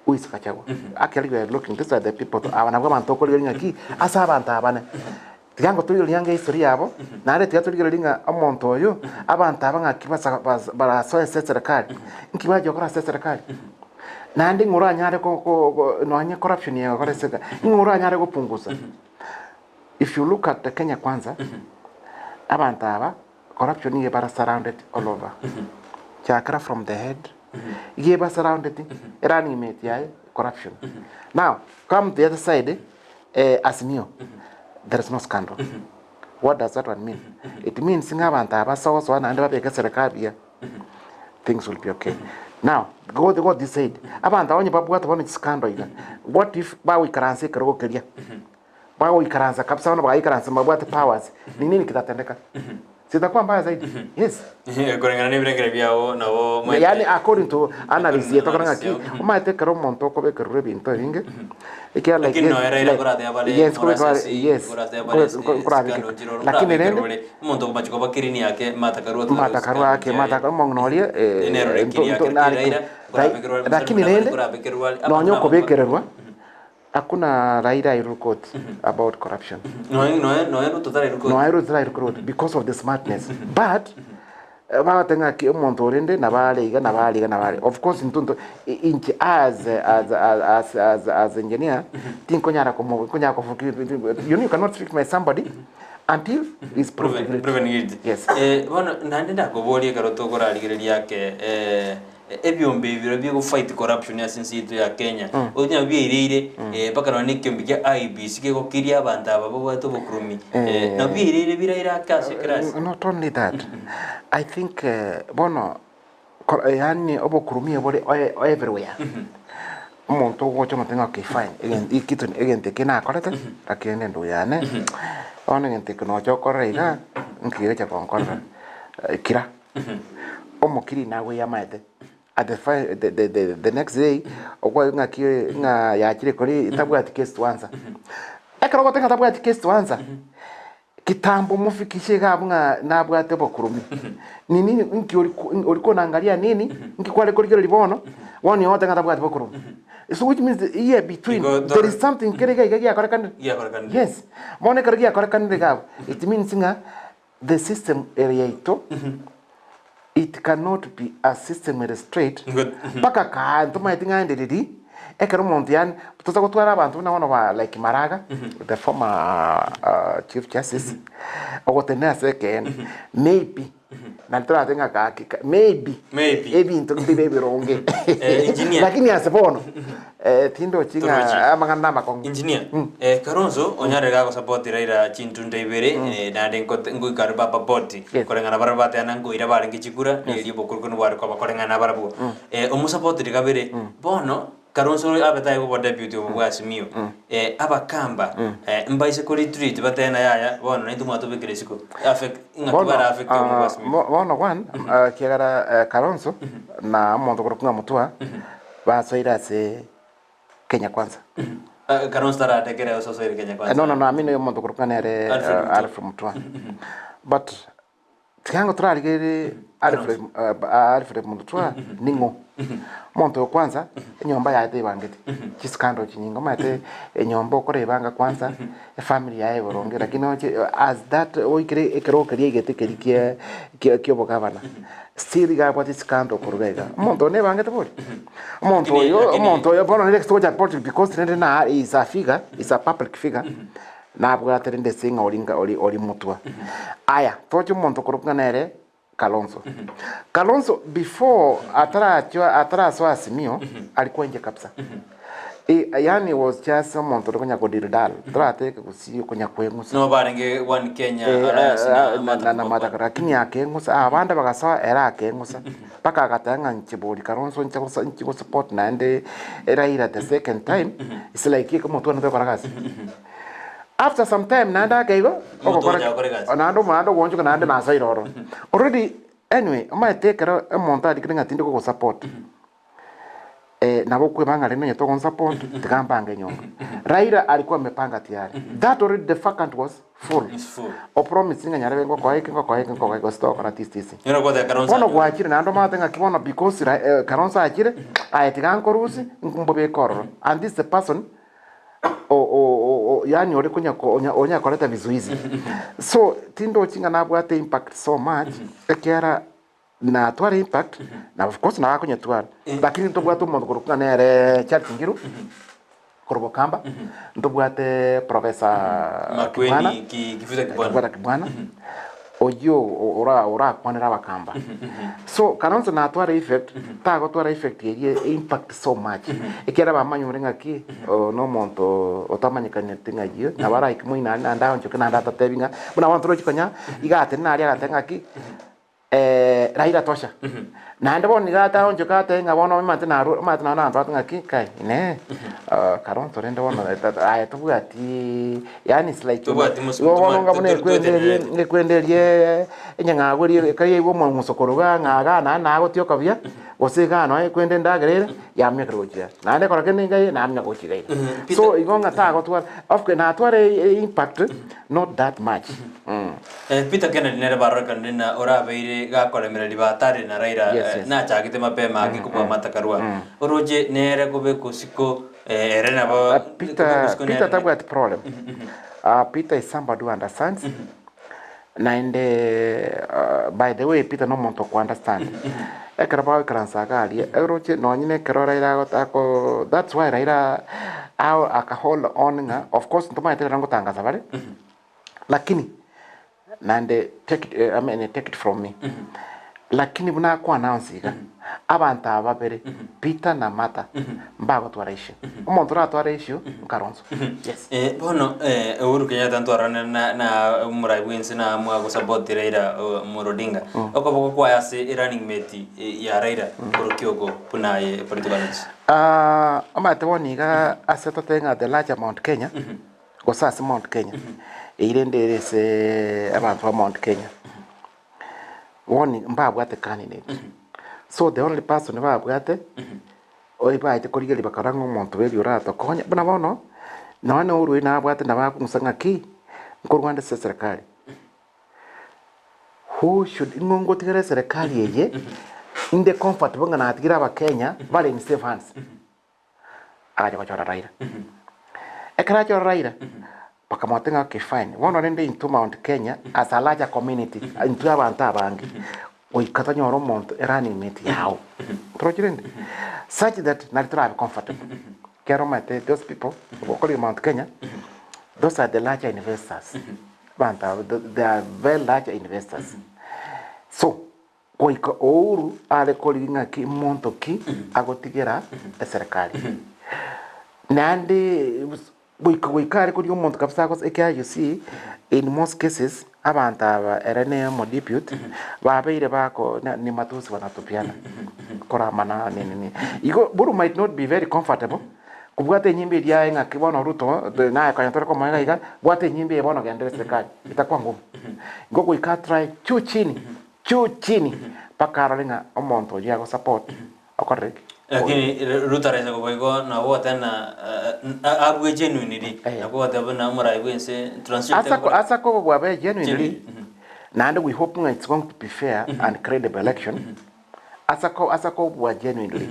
Who is Gachagua? Actually we are looking, these are the people to, aba nabwo abanto okorigereria ng'a ki, ase abanto abane, tiga ngo torigereria ange history yabo, naende tiga torigereria ng'a omonto oyo, abanto aba ng'aki basa bas barasoe ase eserekari, nki bachia gokora ase eserekari? Naende ng'o oranyare ko ko ko nonye corruption eye egokora ase eserekari, ng'o oranyare gopungusa? If you look at the Kenya Kwanza, abanto aba, corruption nigo ebara surrounded all over. Chakera from the head, iga eba surrounded, erunning mate yaye, corruption. Now, come the other side, eh, Azimio, there is no scandal. What does that one mean? It means ng'a abanto aba ase ogosoa naende babeke serikali buya, things will be okay. Now, go, go this side, abanto aba onye babwate bono chiscandal iga, what if bagoikaransa ekerogo keria, Bagoikaransa kabisa bono bagaikaransa mbabwate powers ni nini kitatendeka? Sitakuwa mbaya zaidi. Yes. Koreng'ana na ebirengere biao nabo omanyete. Yaani according to analysis According to yetokora ng'aki analysis yao. omanyete ekero omonto okobekererwa ebinto ebinge ekiagera like Lakini noyo Raila korateba bare yes kobeka bare morasesi, yes korateba bare nkorabeke scandal chiroro, lakini rende korabekerwe ore omonto okomachi koba clean ake Martha Karua totari Martha Karua ake scandal Martha chiaye. omong'ina oria Nere ore clean ake nare Raila, korabekerwa ore lakini Musalia rende korabekerwa ore nonye abanto nabo okobekererwa Hakuna Raila airu court about corruption. Noe noe noe Ruto tarairu court. Noe Ruto tarairu court because of the smartness. But bagoteba ng'a omonto orende nabo are iga nabo are iga nabo are. Of course intwe nto inche as as as as as engineer tinkonyara komo nkonyara kofu you know you cannot speak my somebody until he is proved Proven guilty. proven guilty. Yes. Eh, bono naende ndakoborie ekero tokorarigereria ake eh Ebiombe ebi biria bigo fight corruption ase ense yaito ya Kenya, onya biaireire mpaka nonya na ekiombe kia IEBC kegokiria abanto aba babwate obokuromi, nabo biaireire biraire ake ase ekerasi. Not only that, I think bono yaani obokurumi bore everywhere, omonto ogocha omote ng'a okay fine, egento egento eke nakorete, lakini rende endugu yane, bono egento eke nocha okorora iga, nki gegocha gonkorera, kira. Omokiri nagoyamaete at the fi the the the the next day okwa ng'aki ng'a yachire kori tabwati case to answer. Ekero ogoteba ng'a tabwati case to answer, kitambo mofikishe iga abwo ng'a nabwate obokurumu, ni nini nki ori ko ori konangaria nini, nki kware korigereria bono, bono nigo ogoteba ng'a tabwati bokurumu. So which means here between Igo there is something kere iga iga giakorekanire. Giakorekanire. Yes, bono ekero giakorekanire iga abwo, it means ng'a The system ere yaito it cannot be a system ere straight mpaka kaa ntomaeti ng'a ndiriri ekero omonto yaani tosa gotwara abanto buna bono ba like Maraga the former chief justice ogotenena ase ekeene maybe nari torabe ng'a gaki maybe Maybe. ebinto mbibe ebironge Eh, engineer. lakini ase bono tindochi Torochi. ng'a amang'ana na amakong'u Engineer, eh, Kalonzo onyarire gagosupport Raila chintunda ibere eh, naende nkote- ngoika are baba boti Yes. koreng'ana barabwo bateana nkoira barenge chikura na erio obokuruku bware koba koreng'ana barabwo. Eh, omosupportire kabere bono Kalonzo abe taye koba deputy obo bwa Azimio eh, abakamba eh, mbaise ko retreat batebe naye aya bono naintwe mwatobekire isiko affect ng'aki Bono, bara affect obo bwa ah, Azimio. bo- bono one ah, ekiagera eh, Kalonzo na omonto okorokwa ng'a Mutua basoire ase Kenya Kwanza. Kalonzo taratekere ososoire Kenya Kwanza. No, no, no, I mean omonto okorokwa nere Alfred Mutua. Alfred Mutua. But tiga torarigererie Alfred, Alfred Mutua ning'o? Omonto oyo kwanza enyomba yaye tebangeti, chiscandal chinyinge omanyete enyomba okorebanga kwanza efamily yaye eboronge lakini oche as that oikere ekerogo keria aigete keria kia kia kia obogavana still iga abwate scandal korwa iga iga. Omonto oyo nebangete bori? Omonto Lakini- oyo lakini- omonto oyo bono nere togocha politics because rende na is a figure, is a public figure, nabwate rende ase ng'a ori nga ori ori motwa. Aya, toche omonto korokwa ng'a nere Kalonzo. Kalonzo before atarachwa atarasoa Azimio alikuwa nje kabisa. E, yani was just omonto ore konya kodirdal torateke gusii okonya kweng'usa No barenge One Kenya Eh, Alliance eh, na na- Martha na- na Karua. Martha Karua. Lakini akeng'usa abande bagasoa ere akeng'usa mpaka agateba ng'a inche bori Kalonzo inche gosa inche gosupport naende Raila the second time it's like omotwe one tokora gasi. After some time naende ake igo, Omonto ogokora ogocha gokora egasi. naende omoyande ogoonchoka naende nasoire ororo. Already anyway, omanyete ekero omonto arikire ng'a tindi kogosupport, Nabo okwebanga rende onye togonsupport tiga mbange enyomba. Raila alikuwa amepanga tayari. That already the vacant was full. Is full. Opromise ng'a nyarebe ngokoa eke ngokoa eke ngokoa eke gose togokora tisi tisi. Nero goteba Kalonzo Bono anyore. gwachire naende omanyete ng'aki bono because Ra- eh, Kalonzo achire, aye tiga nkorusie mbobeke ororo. And this is the person o- o- o- o- yaani ore konya ko- onya onya koreta vizuizi. So tindochi ng'a nabwate impact so much, ekiagera Natware impact, na of course nabo akonyetwara, lakini ntobwate omonto korokwa ng'a nere Charles Ngiru, korwa Bokamba, ntobwate Professor Kibwana, Makueni ki Kifuta Kibwana. Kifuta Kibwana, oyio ora orakwanere abakamba. So Kalonzo natware effect, tagotwara effect eria impact so much, ekiagera bamanyore ng'aki oyo na omonto otamanyekaneti ng'ayio, nabo araike moino aria naende aonchoke naende atotebi ng'a buna bono torochi konya, iga atenene aria agateba ng'aki. Raila tosha. Naende bono nigo ataonchoka atebe ng'a bono omanyete narwo omanyete naro nabanto bagote ng'aki kai inee Kalonzo rende bono aye tobwati yaani it's like Tobwati mos- igo bono onga buna tobwati- ekwende eria twetenerete. ekwende eria enyang'agu eria ekero yaigwa omong'uso korwa igaa ng'a igaa naende nagotioka buya, gose igaa noe ekwende endagera ere, yaminyokire gochia aa. Naende ekero kende enga eye naminyokire gochia iga iga. So igo ng'a tagotwara of course natware impact not that much. Peter Kennedy nere barorekanire na orabeire gakoremereria batari na Raila Yes, yes. nachagete mapema ake kobua Martha Karua. Oroche nere kobekwa osiko ere nabo kobekwa Peter, osiko Peter nere tabwati problem. Peter is somebody who understands. Naende by the way Peter nomonto oko understand. Ekero bagoikaransa iga aria, oroche nonye na ekero Raila ago ako that's why Raila aka hold on ng'a of course ntomanyete rero ngotangasa bare. Lakini naende take it, I mean, take it from me lakini buna ako announce iga abanto aba babere Peter na Martha mbagotwara issue omonto oratware issue nkaronso yes Eh, bono eh, Uhuru Kenyatta ntwarane na, na omorai bwense na amua gosupport Raila Amolo Odinga okoboko kwaye ase running mate ya Raila korokia oko buna aye political analyst. Ah, omanyete bono iga ase totebe ng'a the larger Mount Kenya Gose ase Mount Kenya, eyio rende ere ase abanto ba Mount Kenya, bono mbabwate candidate. So the only person babwate, oyo baete korigereria bakarora ng'a omonto bweri oratokonye, buna bono, nonye na orwei nabwate nabo akong'usa ng'aki, nkorwa ande ase eserekari. Who should, ing'o ngotigera eserekari eye, inde comfortable ng'a natigire abakenya bare in safe hands. Agacha gochora Raila. Ekero achora Raila, bakamotebia ng'a okay fine, bono rende intwe Mount Kenya as a larger community, intwe abanto abange, goika tonyore omonto e running mate yao. Torochi rende? Such that nari torabe comfortable. Ekero omanyete those people, okorigia Mount Kenya, those are the larger investors. Abanto aba, they are very large investors. So, Goika Uhuru are korigia ng'aki monto ki agotigera eserekari. Naende goika goika are korigia omonto kabisa agos ekiagera you see in most cases abanto aba ere ne omodepute babeire bako na ni matusi wanatupiana koramana nini nini. Igo Uhuru might not be very comfortable kobwata enyimbo eria aye ng'aki bono Ruto naye konya tore komoa iga iga bwata enyimbo eye bono gendera eserekari itakuwa ngumu. Igo goika atry juu chini Juu chini mpaka arore ng'a omonto oyio agosupport okorire ki? Lakini Ruto araisa koba igo nabo goteba ng'a abue genuinely Eh. nabo goteba buna omorai bwa ense transition Asa tekogora- asa kobua abe genuinely Genuine, naende we hope ng'a it's going to be fair and credible election asa ko asa kobua genuinely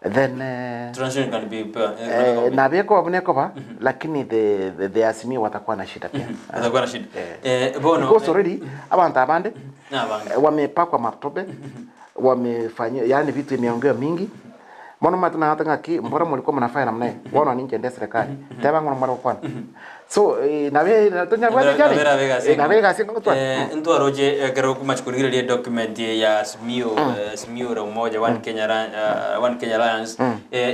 then eh, Transition can be fair. eh, nabo ekoba buna ekoba lakini the the, the Azimio watakuwa na shida pia Watakuwa na shida. Eh. Eh, bono because already abanto abande Nabange. Wamepakwa matope, wamefanywa yaani vitu imeongewa mingi bono omanyete nagoteba ng'aki mbora morikwa mnafanya namna hii bono ninche nde eserekari teba ng'o mware gokwana so eh, nabe tonyabwate challenge Eh, nabe egasi enga gotwara Eh, ntwaroche ekero okomachi korigereria edocument ya Azimio, Azimio la Umoja One Kenya One Kenya Alliance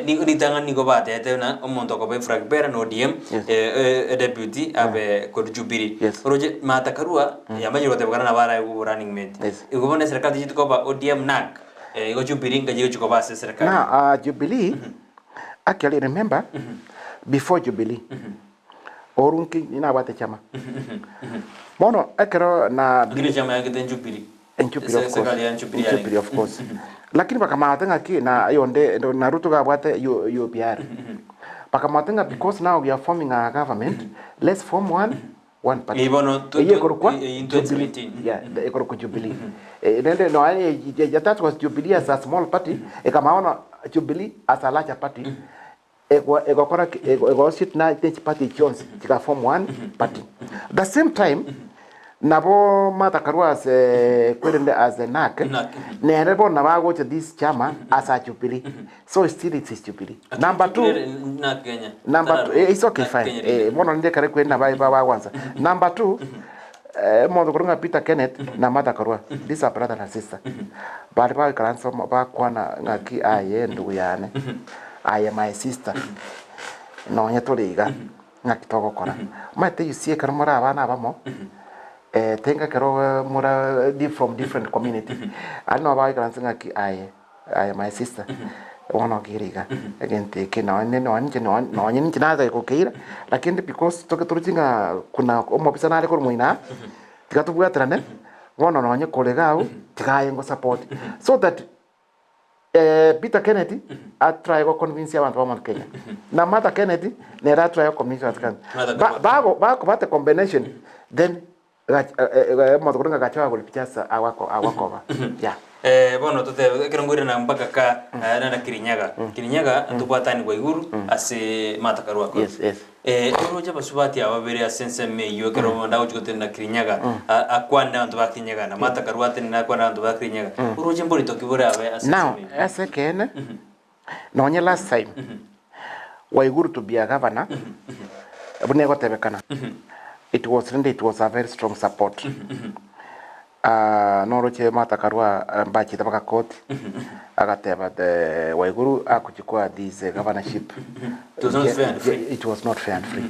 nigo ritang'ani nigo batete buna omonto okoba eflag bearer na ODM Yes. deputy abe korwa Jubilee. Yes. Oroche Martha Karua yamanyire goteba kana nabo araegwe obo running mate. Yes. Igo bono eserekari ticheti koba ODM NARC igo Jubilee nkachi egochi koba ase eserekari. Now, Jubilee, actually remember, before Jubilee, Uhuru nki nabwate chama. Bono ekero na Lakini chama yangete Jubilee. Jubilee of course. Serikali ya Jubilee yarenge. Jubilee of course. Lakini bakamanya ng'aki na yonde na Ruto gabwate UPR. Bakamanya ng'a because now we are forming a government, let's form one one party. Eh, bono Eye ekorokwa eh, in Jubilee. 2017. Yeah, ekorokwa Jubilee. Eh, nende no eh, that was Jubilee as a small party, ekamaona Jubilee as a larger party. Egokora egosit na each party chionsi chika form one party. The same time nabo Martha Karua as a kwerende as a NAC NAC. nere bona bagocha this chama as a Jubilee. So still it is Jubilee. Number two, Na Kenya. number two, eh, it's okay Na fine. Kenya Eh, bono ninde kare kwenda ba ba bagwanza. Number two, eh, mondo kurunga Peter Kenneth na Martha Karua. These are brother and sister. Bari ba karanso bakwana ngaki aye ndugu yane. Aye my sister. Nonye toriga ngaki togokora. Maite you see ekero muri abana abamo. Eh, tenga kero mura from different community. Ano ba karanso ngaki aye aye my sister. Bono kiriga egento eke nonye nonye nonye ninche naza gokeira lakini because toke turuchinga kuna omobisa nare korwa moina tiga tobwaterane bono nonye korega au tigaye ngo support so that eh, Peter Kennedy atry go convince abantu ba Mount Kenya na Martha Kennedy nera atry go convince abantu Kenya Martha ba bago bako bate combination then moto kurunga gachawa kulipichasa awako awakoba yeah. Eh, bono tote ekero ngwire na mpaka ka eh, nana Kirinyaga. Kirinyaga tobwatani kwa iguru ase Martha Karua ko. Yes, yes. Eh, oroche basubati aba babere ase ensemo eywo ekero mm. ndagochi gotenena Kirinyaga akwane abanto ba Kirinyaga na Martha Karua atenene akwane abanto ba Kirinyaga. Oroche mborito ki bore abe ase Now, ensemo eywo? ase ekeene, nonye last time, Waiguru to be a governor, buna egotebekana, it was rende it was a very strong support. Ah, noroche Martha Karua mbachete mpaka court, agateba the Waiguru akuchukua this governorship. It was not fair and free. It was not fair and free.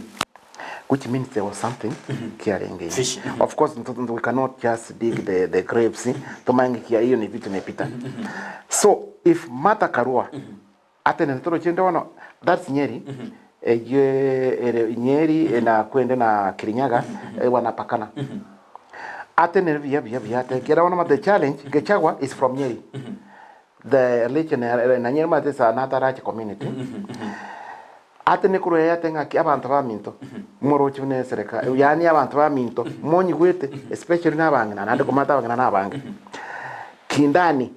Which means there was something kiarenge. Fishy. Of course, we cannot just dig the graves. Tumange kia hiyo ni vitu imepita. So if Martha Karua atene toro chende wono that's Nyeri. Eye Nyeri na kwende na Kirinyaga wanapakana. Atene via via via te kera wono the challenge Gachagua is from Nyeri. The religion na Nyeri mate sa natarachi community. Ate nä kå rä ate ng'aki abantu ba minto morochi ne serikali yani abantu ba minto monyigwete especially na abang'ina naende komata abang'ina na abange kindani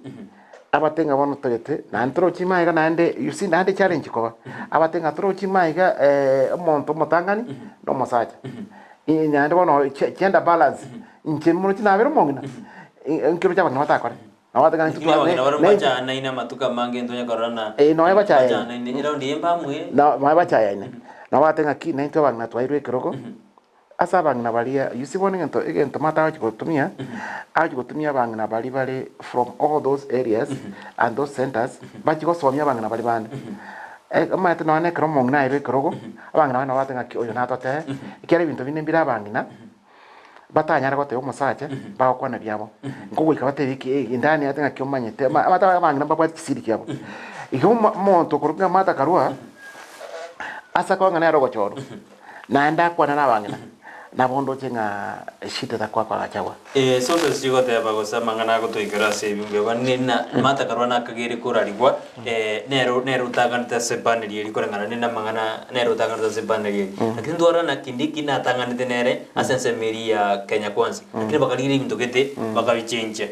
abatenga bono togete naende torochi maiga naende you see naende challenge koba abatenga torochi maiga eh, omonto omotang'ani na omosacha naende bono gender balance inche morochi nabere omong'ina nkero chia abang'ina batakore nabatenga Lakini abang'ina baria mbachanaine amatuko amange ntonya korora na Eh, noe bachayaine. bachanaine eraundi eye mbamwe na mabe bachayaine nabo ng'aki naintwe abang'ina twairwe ekerogo ase abang'ina baria you see bono egento egento mata agochi gotumia agochi gotumia abang'ina bari bare from all those areas and those centers bachi gosomia abang'ina bari bande. Eh, omanyete nonya na ekero omong'ina airwe ekerogo abang'ina bande nabo bagoteba ng'aki oyo natotebe ekiagera ebinto binde mbire abang'ina batanyara goteba omosacha bagokwana biabo nkogoika batebe eki eh, indani ate ng'aki omanyete abata abang'ina mbabwate chisiri chiabo igo omonto okorokwa ng'a Martha Karua ase akoba ng'a nere ogochorwa naende akwane na abang'ina nabo ndoche ng'a eshida takwakwa Gachagua. Eh, sources chigoteba gose amang'ana agotoikera ase ebingo eba nina Martha Karua nakagere korarigwa eh, nero nero otang'anete ase epaneli eri koreng'ana nende amang'ana nere otang'anete ase epaneli eri. Lakini ntwarora na Kindiki natang'anete nere ase ensemo eria ya Kenya Kwanza. Lakini bakarigia ebinto gete bakabichenchia.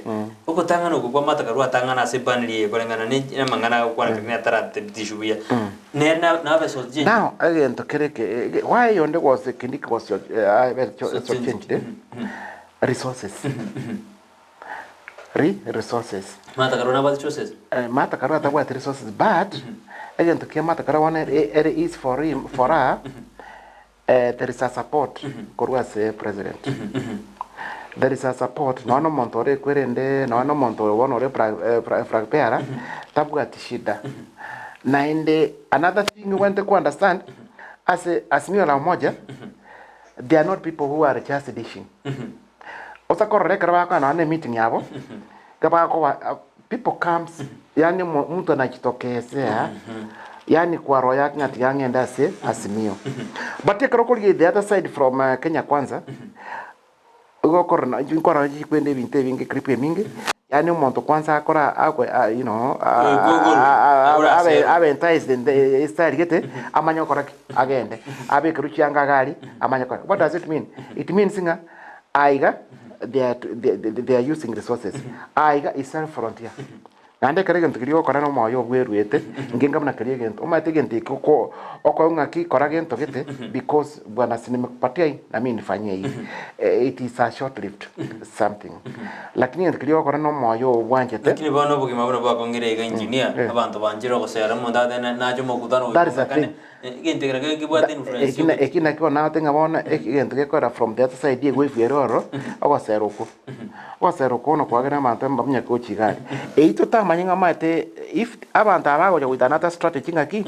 Ogotang'ana oko kwa Martha Karua atang'ana ase epaneli eye koreng'ana ne amang'ana agokwana lakini atarathibitishwa buya. Nere nabe source Now, egento kere eke why yonde was Kindiki was So so changed eh? Resources. Re resources. Martha Karua nabwate resources? Eh, Martha Karua atabwate resources but egento kia Martha Karua one it is for him for her eh, there is a support korwa ase president. There is a support nonya omonto ore ekwerende nonya omonto bono ore flag bearer tabwati shida. Naende another thing wente ku understand ase Azimio la Umoja they are not people who are just dishing. Otakorora ekero bakwana nonya na emeeting yabo iga bakoba people comes yani mtu anajitokezea yani kwa roho yake ng'a tiga ng'ende ase Azimio. But ekero okorigia the other side from Kenya Kwanza. Igo okorora na inche nkorora chikwenda ebinto ebinge clip eminge, yaani omonto kwanza akora akwe you know abe abe enticed in the estyle gete, amanye gokora ki? Agende, abekerwe chianga iga aria, amanye kogenda. What does it mean? It means ng'a aiga they are they are using resources, aiga is self frontier. Naende ekero egento keria ogokora nomoyo obweruete, ngenga buna keria egento, omanyete egento eke oko okoigwa ng'aki kora gento gete because bwana si nimekupatia hii na mimi nifanyie hivi, it is a short lived something. Lakini egento keria ogokora nomoyo oo obwanchete. Lakini bono obogima buna bwakong'ire iga engineer, abanto banchire ogosera omonto agotebi na nache omokutano That is the goika thing. Egento ekero kebe kebwate influence Eki na- eki nakio bono nagotebi ng'a bono egento gekorera from the other side egwefia ere ororo, ogosera okwo. Ogosera okwo bono kwagera abanto mbamanya gochia iga aria. Eyio totamanye ng'a omanyete if abanto aba bagocha goitana ata strategy ng'aki,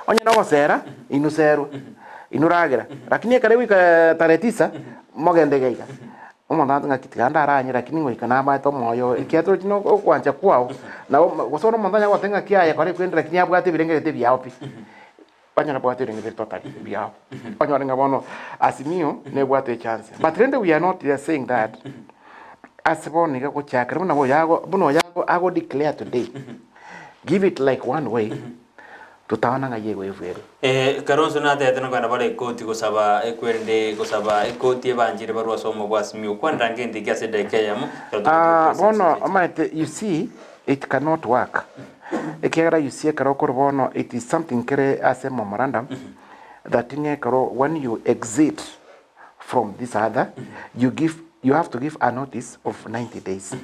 onye na ogosera, inwe serwe, inwe ragera, lakini ekero egoika tarehe tisa, mogende iga iga. Omonto agotebi ng'aki tiga ndaranye lakini ngoika namaete omoyo oyo, ekiagera torochi na okwancha kwao, nabo gose bono omonto onye goteba ng'aki aye kora ekwende lakini abwate ebirengererio ebiao pi, banyare kobwata ebirengererio bire totally ebiao. Onyore ng'a bono Azimio nebwate echance, but rende we are not just saying that, ase bono iga gochakera buna oyo ago buna oyo ago ago declare today, give it like one way. Totaona ng'ai egoefu ere. Ee, Kalonzo natebete nokogenda bare ekoti gosaba ekwerende gosaba ekoti ebanchire barue ase omobo ase Azimio. Kwanera ngento eke ase edageka eyemo ekero Ah, togoteba bono president. omanyete you see it cannot work ekiagera you see ekero okorwa bono it is something kere ase memorandum that ng'a ekero when you exit from this other you give you have to give a notice of 90 days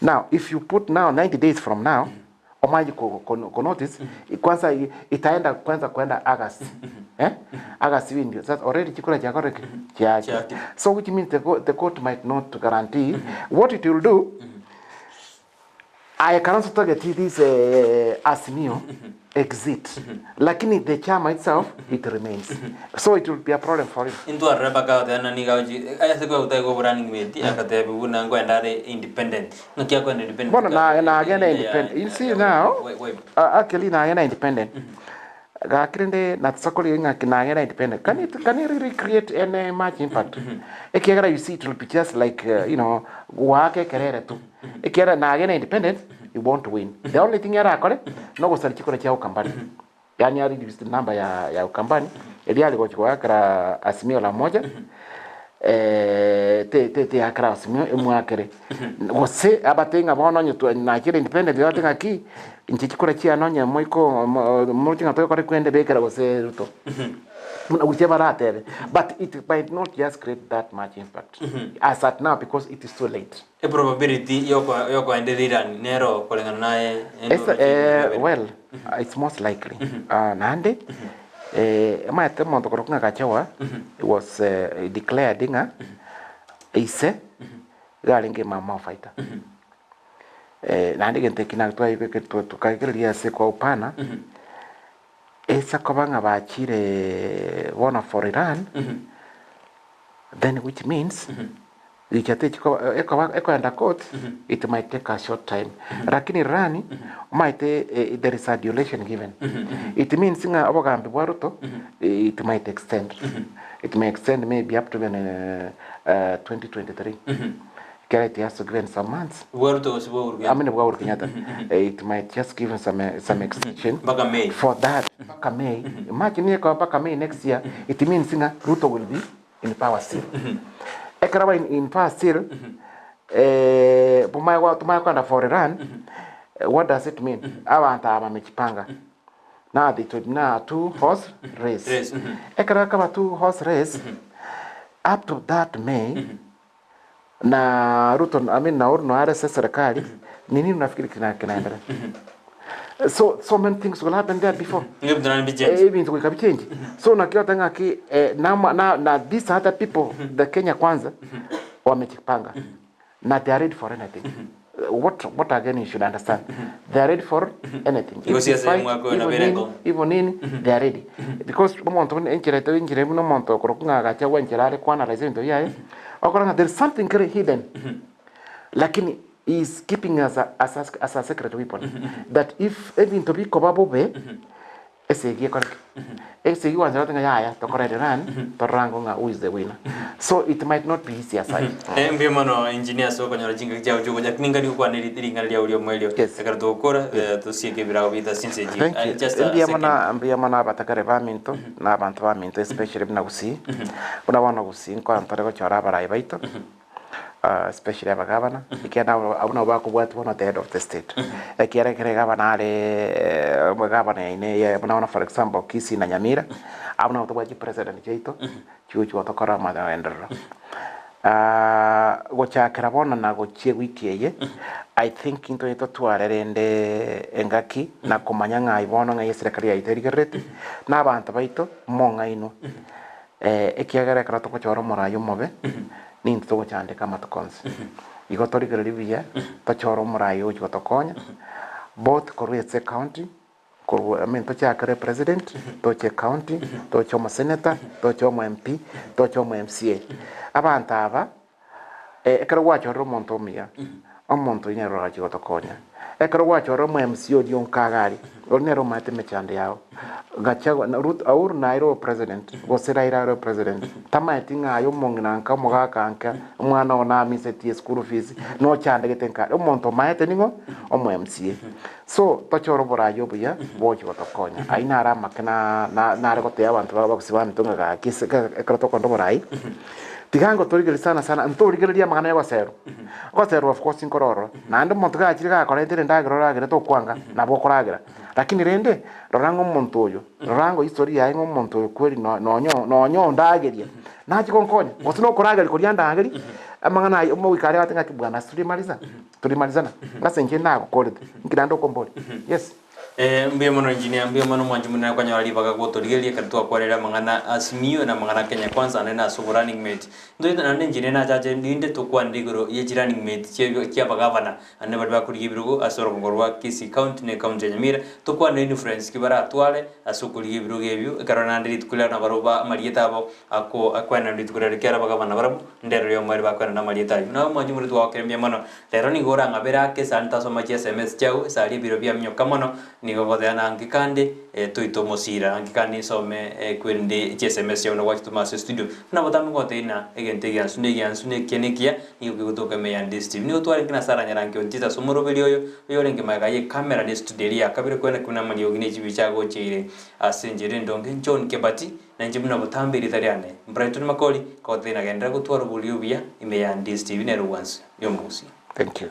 now if you put now 90 days from now Omanye ko notice kwanza itaenda kwanza kwenda August eh August windio sasa already chikura chiakorire ki chiachire so which means the the court might not guarantee what it will do I can also target this Azimio exit lakini the chama itself it remains so it will be a problem for him. Intwarore mpaka agoteba ng'a nigo agochi ase kwegotaka iga oborunning mate agatebiwa buna nkoenda are independent. Ng'aki akoenda independent? Bono na nagenda independent you see now actually nagenda independent gaki rende natisakori ng'aki nagenda independent can it can it really create any much impact ekiagera you see it will be just like you know goaka ekerere tu ekiagera nagenda independent you won't win the only thing arakore nogosaria chikura chia Ukambani yaani a reduce number ya ya Ukambani eria are gochi goakera Azimio la Umoja te te teyakera Azimio emwakere gose abate ng'a bono onye twa nachire independent babate ng'aki inche chikura chiane onye moiko moroche ng'a togokora ekwende bekera gose Ruto buna gose baratebe but it might not just create that much impact as at now because it is too late. Eprobability yokoendereria Iran nero koreng'ana naye Ese eh, well it's most likely Ah, naende eh, omanyete omonto korokwa ng'a Gachagua was eh, declared ng'a ise iga arenge Mau Mau fighter Eh, naende egento eki nabo twaigweke tokaegereria ase kwa upana esa koba ng'a bachire bono for Iran then which means Richa techi koba ekoba ekoenda court it might take a short time lakini rani omanyete eh, there is a duration given it means ng'a obogambi bwa Ruto it might extend it may extend maybe up to even 2023 ekero it has to given some months Bwa Ruto gose bwa Uhuru I Kenyatta? mean bwa Uhuru Kenyatta it might just give him some some extension Mpaka May. for that mpaka May imagine ekoba mpaka May next year it means ng'a Ruto will be in power still. Ekero aba in power still, eh, bomanye gwa tomanye kogenda for a run, what does it mean? Abanto aba bamejipanga. Now it will be now two horse race. Race, Ekero ekaba two horse race, up to that May, na Ruto, I mean na Uhuru noare ase eserekari, ni nini unafikiri kina kinaendelea? So so many things will happen there before. Ebinto naende bichenche. Eh, ebinto goika bichenche. So naki ogoteba ng'aki eh, na, na, na these other people, the Kenya Kwanza, wamejipanga na they are ready for anything. What, what again you should understand, they are ready for anything. Igo If siasa fight, y'omwaka oyo even nabo ere nini, enkong'u. even nini, they are ready. Because omonto buna enchera ete enchera buna omonto okorokwa ng'a agacha gwa enchera are koanalyze ebinto biaye, okora ng'a there is something kere hidden. Lakini he is keeping as a, as a, as a secret weapon that if ebinto bikoba bobe. Esegi ekore ki? Esegi gwancha gote ng'a yaya tokore rerani torora ango ng'a who is the winner. So it might not be easy as such. Eh, mbuya mono engineer ase okonyora chingaki chiago chiogocha lakini ngari gokwana eri ring'ana riao ria omoerio Yes. ekero togokora eh, tosieke ebirago biaito ase chinsa echi. Thank Ah, you. just a Mbuya second. mono mbuya mono abatakare baminto na abanto baminto especially buna Gusii. Buna bono Gusii nkoa ntore gochora abarai baito especially abagavana ekiagera nabo abwo nabo bakobwati bono the head of the state. Ekiagera ekero egavana are omogavana yaino eye buna bono for example Kisii na Nyamira, abwo nabo tobwate chipresident chiaito chigochi gotokora amagenderero. Gochakera bono na gochia ewiki eye, I think intwe totware rende engaki na komanya ng'a aye bono ng'ai eserekari yaito erigerereti, na abanto baito mong'ainwe. Ekiagera ekero togochora omorai omobe, nintwe togochandeka amatuko onsi. Igo torigererie buya, tochore omorai ogochia gotokonya, both korwa ase ecounty, korwa I mean tochakere president, toche ecounty, toche omosenator, toche omo MP, toche omo MCA. Abanto aba, ekero gwachorire omonto omuya, omonto oyio nere orachie gotokonya. Ekero gwachorire omo MC oria onka iga aria, oria nere omanyete emechando yao. Gachagua na Ruto Uhuru naye ore president, gose Raila ore president, tamaeti ng'a aye omong'ina nka, omogaka nka, omwana oo namisetie eschool fees, nochandegete nka aria. Omonto omaete ning'o? Omo MCA. So, tochore oboraai obuya bogochia gotokonya. Ayio naro amake na na nare gotebia abanto ba abagusii baminto ng'a gaki ase ekero tokorenda oboraai, tiga ngotorigereria sana sana, ntorigereria amang'ana ya ogoserwa. Ogoserwa of course nkore ororo, naende omonto gachire gakorentera endagera oragere tokwanga, nabo okoragera. Lakini rende, rora ng'a omonto oyo, rora ng'a history yaye ng'a omonto oyo kweri no nonye nonye ondageria, nachie gonkonya, gose nokorageria koria andagerie, amang'ana ayio omoika aria agote ng'aki bwana turimaliza. Torimalizana, ase inche nagokorete, inki naende okomboria? Yes. Eh, mbuya mono engineer, mbuya mono mwanchi munene kwanyora ribaga gotorigereria ekero twakwarire amang'ana Azimio na amang'ana Kenya Kwanza naende ase obo running mate. Ntoite naende engineer nachache rinde tokwanere igoro ye chi running mate chia chia abagavana naende baria bakorigia ebirogo ase orogongo rwa Kisii County na ecounty ya Nyamira, tokwanere influence ki baratware ase okorigia ebirogo ebio ekero naende rituko riria nabarobwo ba amarieta abo ako akoenana rituko riria riria ekero abagavana barabwo Ndero ri'omoerio bakoenana amarieta ayio. Naye omwanchi omorwoti gwagokire mbuya mono. Rero nigo orang'abere ake esani tasoma chi sms chiao, esari ebiro biaminyoka mono, nigo ngoteba na anki kande toite omosira, anki kande nsome kwerinde chi sms chiao buna gwachitoma ase estudio. Buna botambe ngotebia ng'a egento egiansu na egiansu na ekiya na ekiya, nigo kegotoka ime ya Ndisi TV. Nigo twarenge na Sarah Nyarangi Ontita ase omoroberi oyo, oyorenge magega ye camera na estudio eria ya kabere kwene buna amariogi ne chibicha agocheire ase enchera endonge. John Kebati. Na inche buna botambe erieta riane, Brighton Makori, kogotebia nagenderera gotwara oboriri obuya ime ya Ndisi TV nere obwansu y'omogusii. Thank you.